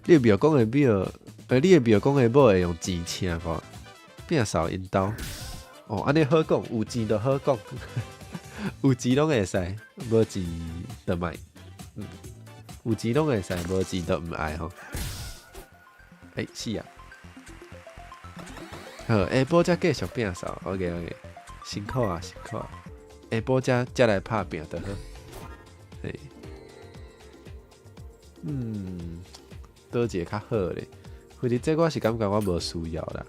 你的廟公的廟，欸，你的廟公的某會用錢請無？摒掃𪜶兜。哦，按呢好講，有錢就好講，有錢攏會使，無錢就莫。嗯。有錢攏會使，無錢就毋愛吼。欸，是啊。好，下晡才繼續摒掃，OK OK，辛苦啊辛苦啊。下晡才才來拍拚就好。嘿，嗯，佗一个較好咧？反正這我是感覺我無需要啦。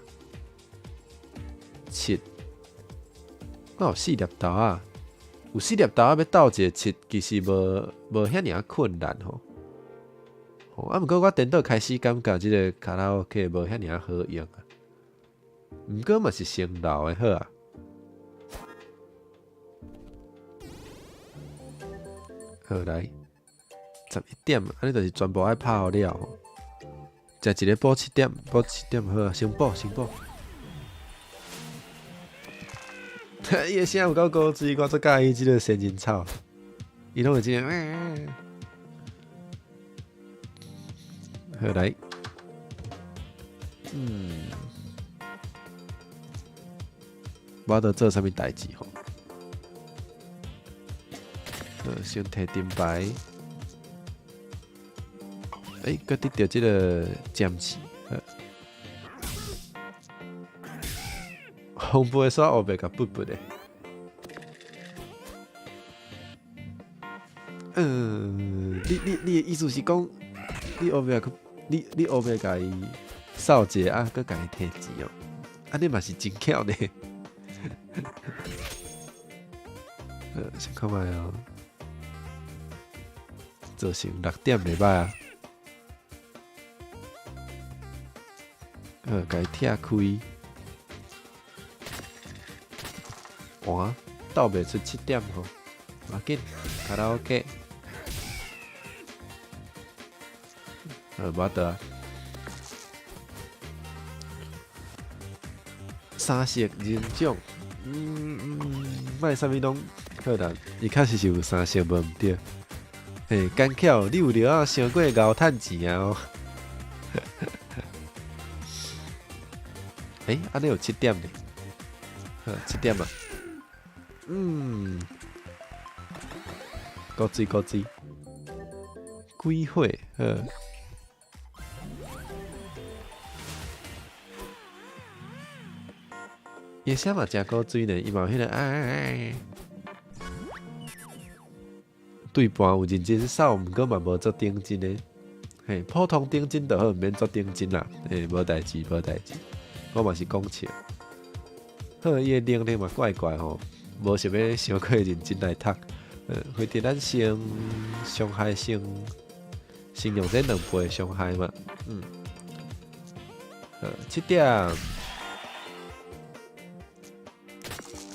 七，我有四粒豆仔，有四粒豆仔欲鬥一個七，其實無無遐爾仔困難吼。吼，啊，毋過我顛倒開始感覺這个卡拉 OK 無遐爾仔好用啊。毋過嘛是先留的好啊。好來，11點，按呢就是全部愛拍予了吼。食一个補七點，補七點好啊，先補先補。伊的聲有夠古錐，我足佮意這个仙人草，伊攏會這个。好來，嗯，無得做啥物代誌吼。先提燈牌。欸，閣得著這个劍刺。紅布的煞烏白共潷潷的。嗯，你的意思是講，你烏白去，你烏白共伊掃一下啊，閣共伊提錢哦？按呢嘛是真巧呢。先看覓哦。造成6點袂䆀啊。共伊拆開。哇，鬥袂出7點吼，無要緊，卡拉 OK。無得啊。三色人種，莫啥物攏好啦，伊確實是有三色無毋對。嘿，敢巧你有了啊，傷過𠢕趁錢啊哦。欸，按呢有7點呢，好，7點啊。古錐古錐，鬼火，好。伊聲嘛誠古錐呢，伊嘛有彼个啊。對盤有認真掃，毋過嘛無足認真的。嘿，普通認真就好，毋免足認真啦。嘿，無代誌，無代誌。我嘛是講笑。好，伊的能力嘛怪怪吼，無想欲傷過認真來讀。反正咱先傷害先，先用這兩倍傷害嘛。好，7點。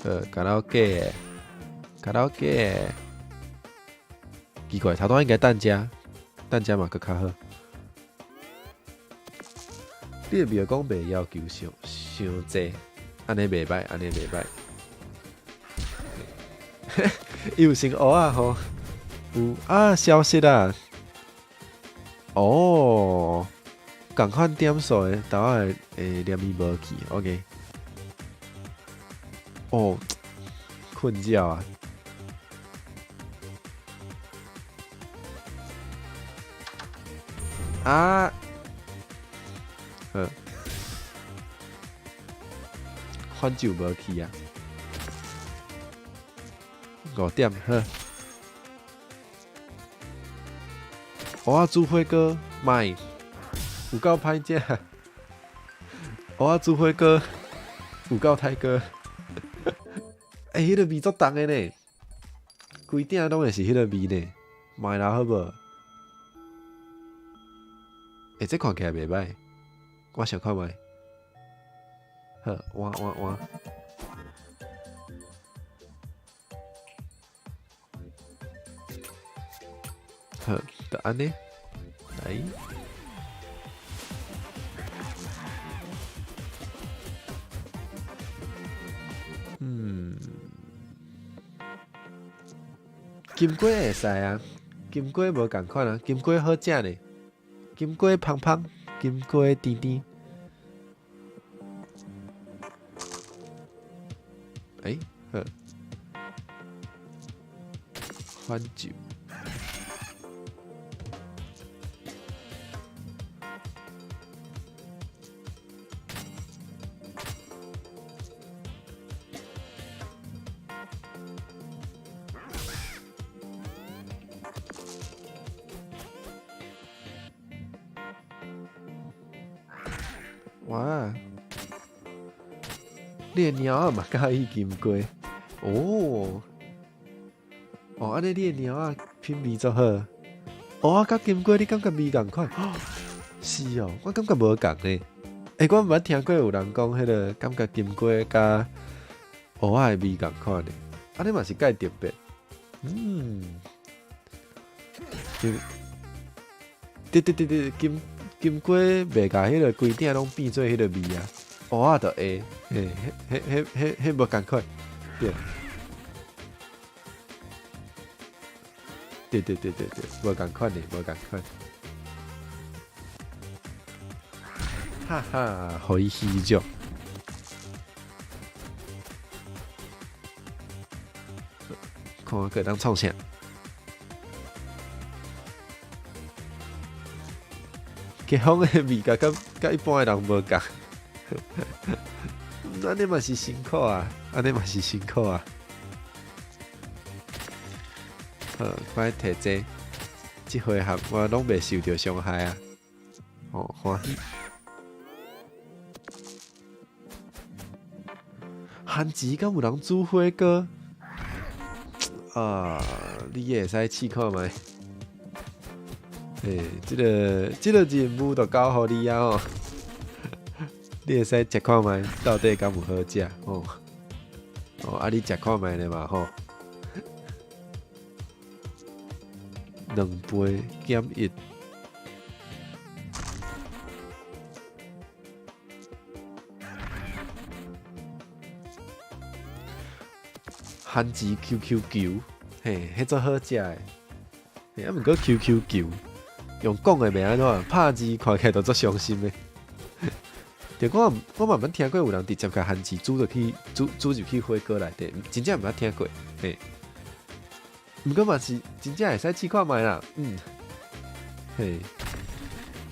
好，卡拉 OK，卡拉 OK。奇怪，頭拄應該等遮，等遮嘛閣較好。你的廟講袂要求傷傷濟，按呢袂䆀，按呢袂䆀。伊有成烏仔吼，有啊，消失啊。哦，仝款點數的，豆仔會連伊無去，OK。哦，困擾啊！啊，好，反正無去啊。5點好。芋仔煮火鍋賣，有夠歹食。芋仔煮火鍋有夠歹鍋。欸，彼个味足重的呢，規鼎攏會是彼个味呢，賣啦好無？欸，這看起來袂䆀，我想看覓。好，換換換。好，就按呢，來。金瓜會使啊，金瓜無仝款啊，金瓜好食呢，金瓜芳芳，金瓜甜甜。欸，好，反酒。哇！你的貓仔嘛佮意金瓜哦？哦，按呢你的貓仔品味足好。芋仔佮金瓜，你感覺味仝款？是哦，我感覺無仝呢。欸，我毋捌聽過有人講彼个感覺金瓜佮芋仔的味仝款呢。按呢嘛是蓋特別。對對對對，金瓜袂共彼个規鼎攏變做彼个味啊，芋仔就會，嘿，彼彼彼彼無仝款，對。對對對對對，無仝款的，無仝款。哈哈，予伊虛弱。看閣會當創啥？激風的味覺佮一般的人無仝。按呢嘛是辛苦啊，按呢嘛是辛苦啊。好，我提這，這回合我攏袂受著傷害啊。哦，歡喜。番薯敢有人煮火鍋？啊，你也會使試看覓？欸，這個任務就交予你啊吼！你會使食看覓，到底敢有好食？吼？哦，啊，你食看覓咧嘛吼？2倍減1。番薯 QQ 球，嘿，彼足好食的。嘿，啊，毋過 QQ 球用講的袂按怎，拍字看起來就足傷心的。對，我嘛毋捌聽過有人直接共番薯煮落去，煮入去火鍋內底，真正毋捌聽過。嘿，毋過嘛是真正會使試看覓啦。嗯，嘿，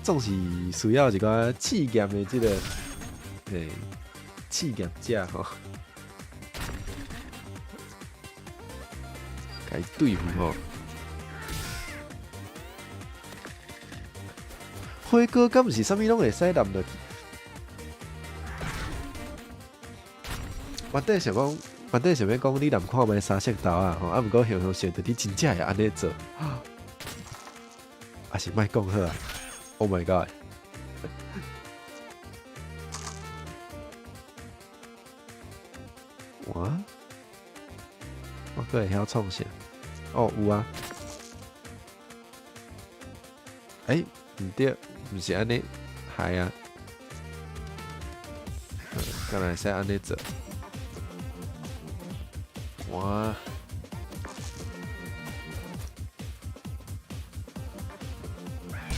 總是需要一寡試驗的這個，嘿，試驗者吼。共伊對付吼，火鍋敢毋是啥物攏會使淋落去？原底想講，原底想欲講，你淋看覓三色豆仔吼，啊，毋過雄雄想著你真正會按呢做，抑是莫講好啊！Oh my god！哇！我閣會曉創啥？哦，有啊。欸，毋對，毋是按呢，係啊。敢若會使按呢做。哇！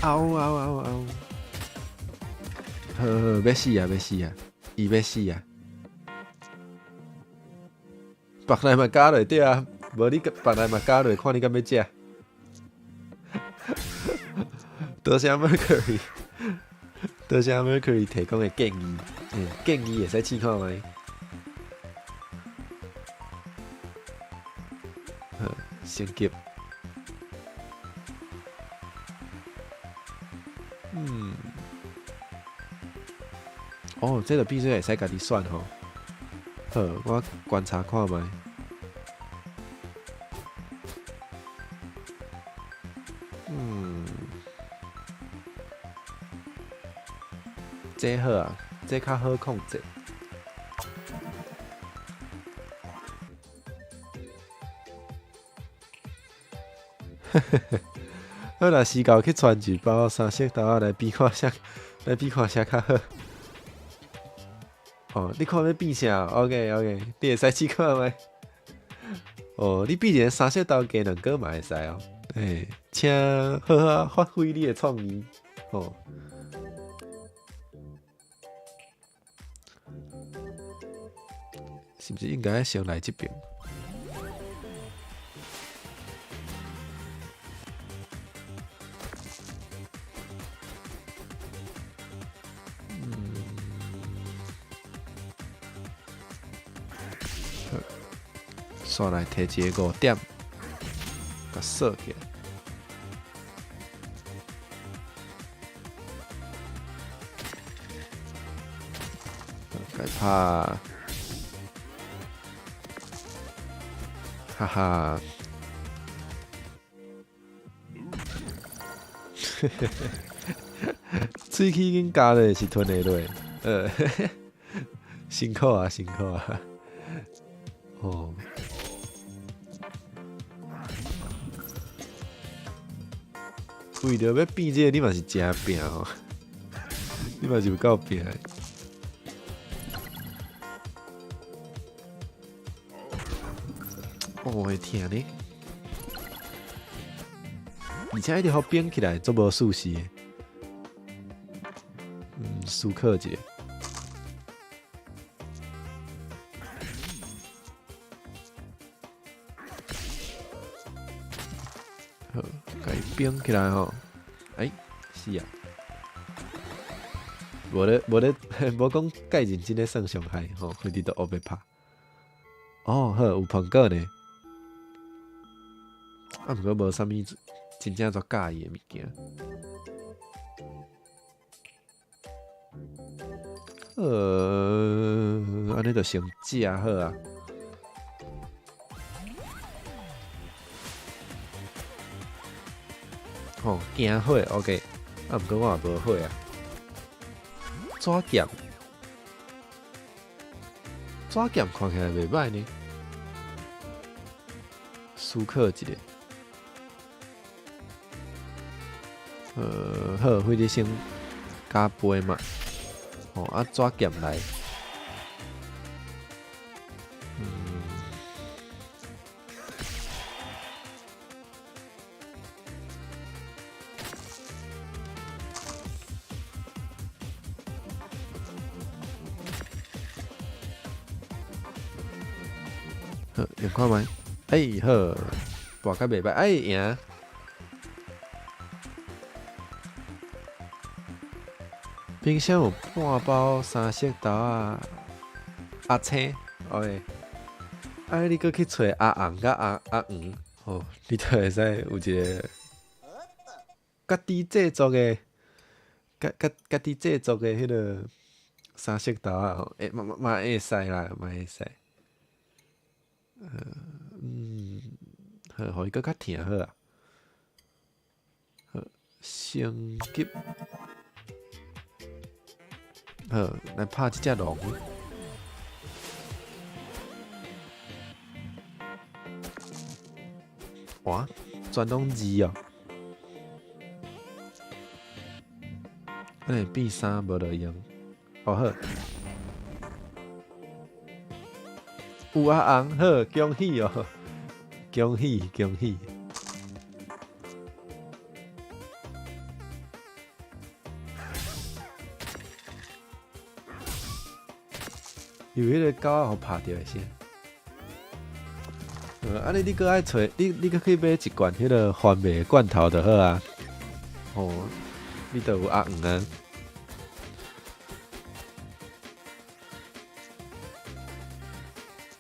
嗷嗷嗷嗷！好好，欲死啊！欲死啊！伊欲死啊！腹內嘛咬落對啊，無你腹內嘛咬落，看你敢欲食。多謝 Mercury，多謝 Mercury 提供的建議，欸，建議會使試看覓。好，升級。嗯。哦，這就變做會使家己選吼。好，我觀察看覓。嗯，這好啊，這較好控制。好啦，時到去傳一包三色豆仔來比看啥，來比看啥較好。哦，你看欲變啥？OK OK，你會使試看覓？哦，你變一個三色豆加兩個嘛會使哦。欸，請好好發揮你的創意哦。是毋是應該先來這邊？嗯，好，煞來提一個5點，共鎖起來。共伊拍，哈哈，喙齒已經咬落是吞會落，辛苦啊，辛苦啊，哦。為著欲變這個，你嘛是誠拼吼，你嘛是有夠拼的。哦，會疼呢，而且一直予扁起來，足無舒適的。嗯，思考一下。好，共伊扁起來吼。欸，死啊！無咧無咧，無講蓋認真咧算傷害吼，飛佇都烏白拍。哦，好，有蘋果呢。啊，毋過無啥物真正足佮意的物件。按呢就先食好啊。吼，驚火，OK。啊，毋過我也無火啊。紙劍，紙劍看起來袂䆀呢。思考一下。好，費你先加杯嘛。吼，啊，紙劍來。好，用看覓？欸，好，跋較袂䆀，欸，贏。冰箱有半包三色豆仔，阿青，OK。啊，你閣去揣阿紅佮阿黃，吼，你就會使有一個家己製作的，家己製作的彼個三色豆仔吼，欸，嘛嘛嘛會使啦，嘛會使。好，予伊閣較疼好啊。好，升級。好，來拍這隻龍。哇，全攏二哦！按呢變三無路用。哦好，有阿紅，好，恭喜哦！恭喜恭喜！有彼个狗仔予拍著的聲。按呢你閣愛揣，你閣去買一罐彼个番麥罐頭就好啊。吼，你就有阿黃啊。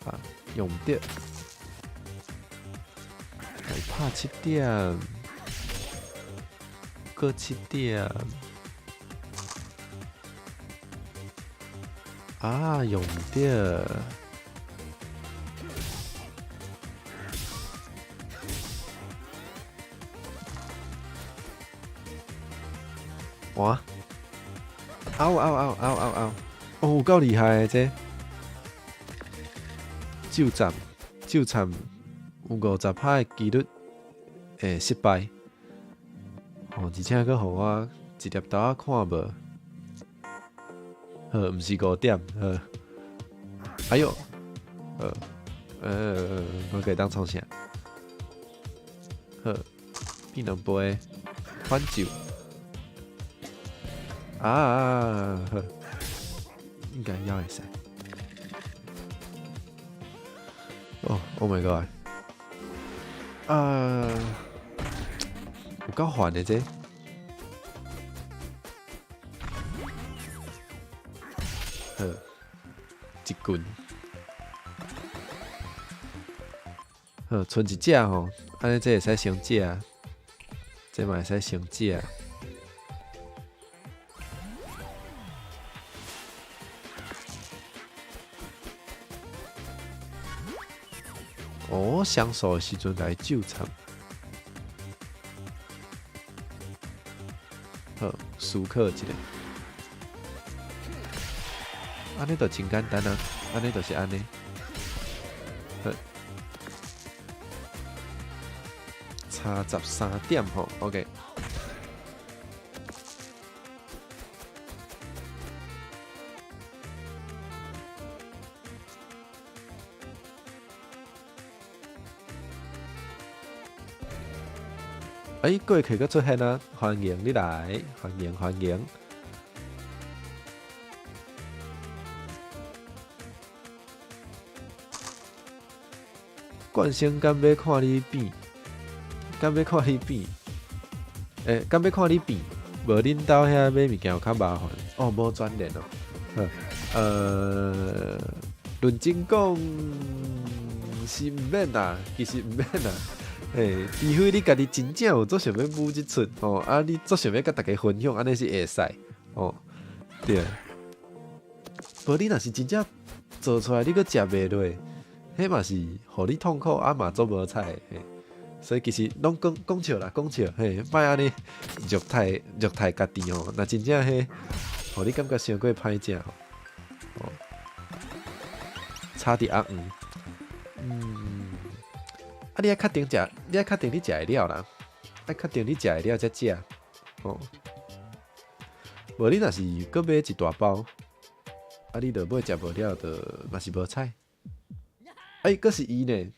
啊，用毋著。來拍7點，閣7點。啊，用毋著。哇！嗷嗷嗷嗷嗷嗷！哦，有夠厲害的這。咒斬，咒斬有50%的幾率會失敗。哦，而且閣予我一粒豆仔看無。好，毋是5點，好。哎喲，我會當創啥？好，變兩杯，反咒。啊，好，應該猶會使。哦，Oh my god！啊，有夠煩的這。好，一棍。好，賰一隻吼，按呢這會使先食，這嘛會使先食。哦，相數的時陣來咒慘。好，思考一下。按呢就真簡單啊，按呢就是按呢。好，差13點吼，OK。欸，過客閣出現啊！歡迎你來，歡迎歡迎。冠生敢欲看你變？敢欲看你變？欸，敢欲看你變？無恁兜遐買物件有較麻煩。哦，無專聯哦。認真講是毋免啦，其實毋免啦。嘿，除非你家己真正有足想欲舞這齣吼，啊，你足想欲佮大家分享，按呢是會使哦。對。無你若是真正做出來，你閣食袂落，彼嘛是予你痛苦，啊嘛足無彩的。嘿，所以其實攏講講笑啦，講笑，嘿，莫按呢虐待虐待家己吼。若真正彼，予你感覺傷過歹食吼，哦，炒佇紅黃，啊，你愛確定食，你愛確定你食會了啦，愛確定你食會了才食，哦。無你若是閣買一大包，啊，你著尾食無了，就嘛是無彩。欸，閣是伊呢？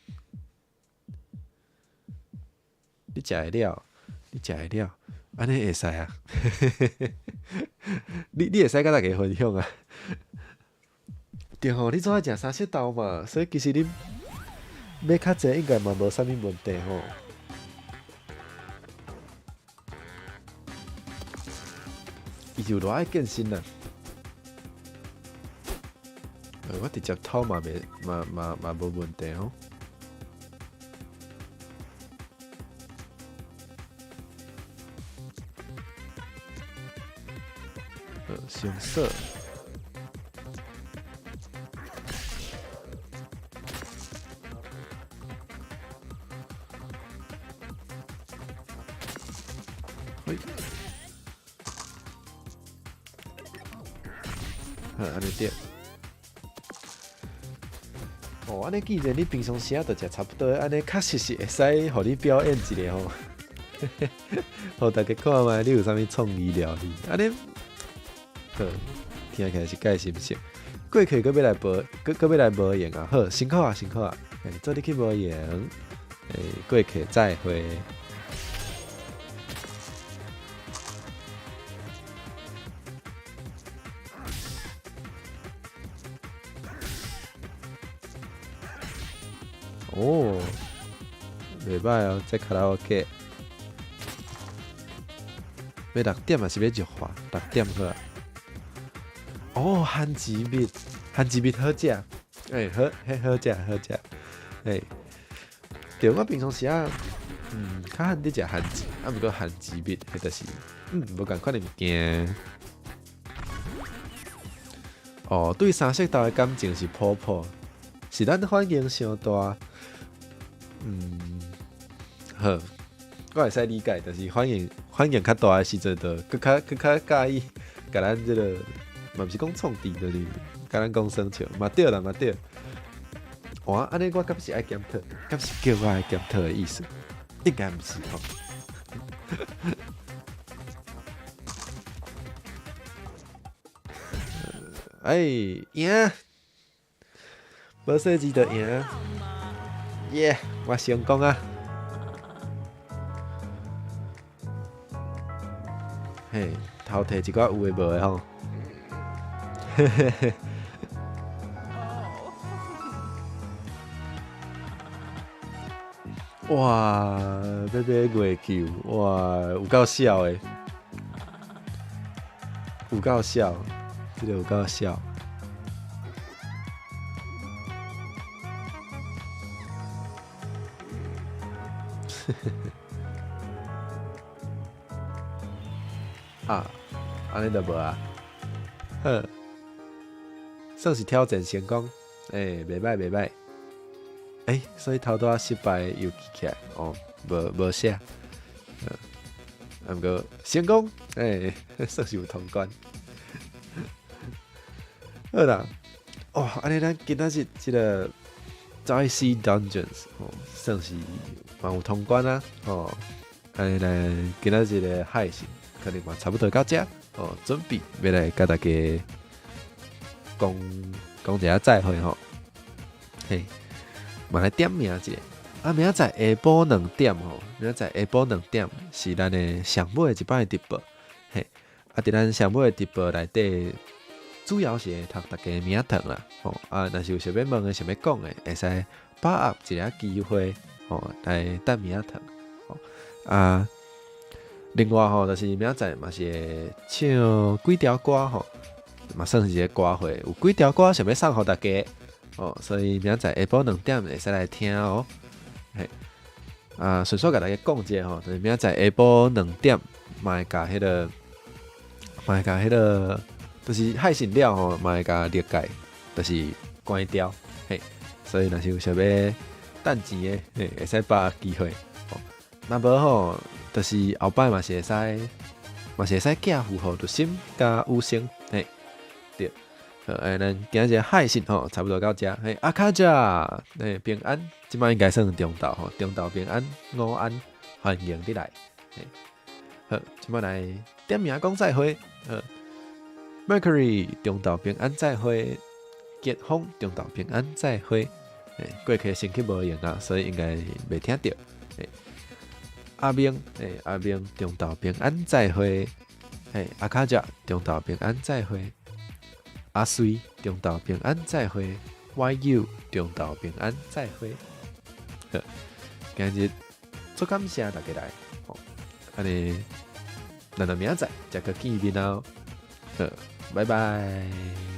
你食會了，你食會了，按呢會使啊？你會使佮大家分享啊？對吼，你總愛食三色豆嘛，所以其實你買較濟應該嘛無啥物問題吼。伊是有偌愛健身啊？我直接偷嘛袂嘛嘛嘛無問題吼。先說。嘿，好，按呢對。哦，按呢既然你平常時仔就食差不多，按呢確實是會使予你表演一下吼，予大家看覓你有啥物創意料理。按呢，好，聽起來是蓋是毋是？過客閣欲來無，閣閣欲來無閒啊！好，辛苦啊，辛苦啊！欸，做你去無閒，欸，過客再會。哦，袂歹哦，這卡拉 OK。欲6點還是欲熱化？六點好啊。哦，番薯蜜，番薯蜜好食，欸，好，彼好食，好食，欸。對，我平常時啊，較罕佇食番薯，啊，毋過番薯蜜，彼就是，無仝款的物件。哦，對三色豆的感情是普普，是咱反應傷大。好，我會使理解，就是反應較大的時陣，就閣較閣較佮意，共咱這個，嘛毋是講創治，就是共咱講耍笑，嘛對啦，嘛對。哇，按呢我敢是愛檢討，敢是叫我愛檢討的意思？應該毋是吼。哎，贏，無設計就贏，耶！我成功啊！嘿，偷提一寡有的無的吼。嘿嘿嘿。哇，欲買月球，哇，有夠痟的，有夠痟，這個有夠痟。啊，按呢就無啊。好，算是挑戰成功，欸，袂歹袂歹。欸，所以頭拄仔失敗又記起來，哦，無無寫，啊，毋過成功，欸，算是有通關。好啦，哦，按呢咱今仔日這個 Dicey Dungeons 哦，算是嘛有通關啊，哦，按呢咱今仔日的配信可能嘛差不多到這，哦，準備欲來共大家講講一下再會吼，嘿。嘛來點名一下，啊，明仔載下晡2點吼，明仔載下晡兩點是咱的上尾一擺直播，嘿，啊，佇咱上尾直播內底，主要是會讀大家名堂啦，吼，啊，若是有想欲問的、想欲講的，會使把握一下機會，吼，來等名堂，吼，啊，另外吼，就是明仔載嘛是會唱幾條歌吼，嘛算是一個歌會，有幾條歌想欲送予大家哦，所以明仔載下晡2點會使來聽哦。嘿，啊，順紲共大家講一下吼，就是明仔載下晡兩點，嘛會共彼個，嘛會共彼個，就是配信了吼，嘛會共歷屆，就是關掉，嘿，所以若是有想欲趁錢的，嘿，會使把握機會。吼，若無吼，就是後擺嘛是會使，嘛是會使寄付予律心佮雨生，嘿，對。好，欸，咱今日配信吼，差不多到遮。嘿，阿卡加，嘿，平安，這擺應該算中晝吼，中晝平安，午安，歡迎你來。嘿，好，這擺來點名講再會。好，Mercury 中晝平安再會，傑峰中晝平安再會。嘿，過去身體無閒啊，所以應該袂聽著。嘿，阿明，嘿，阿明中晝平安再會。嘿，阿卡加中晝平安再會。阿水中晝平安再會，YU 中晝平安再會。好，今日足感謝大家來，吼，按呢，咱就明仔載再閣見面囉。好，拜拜。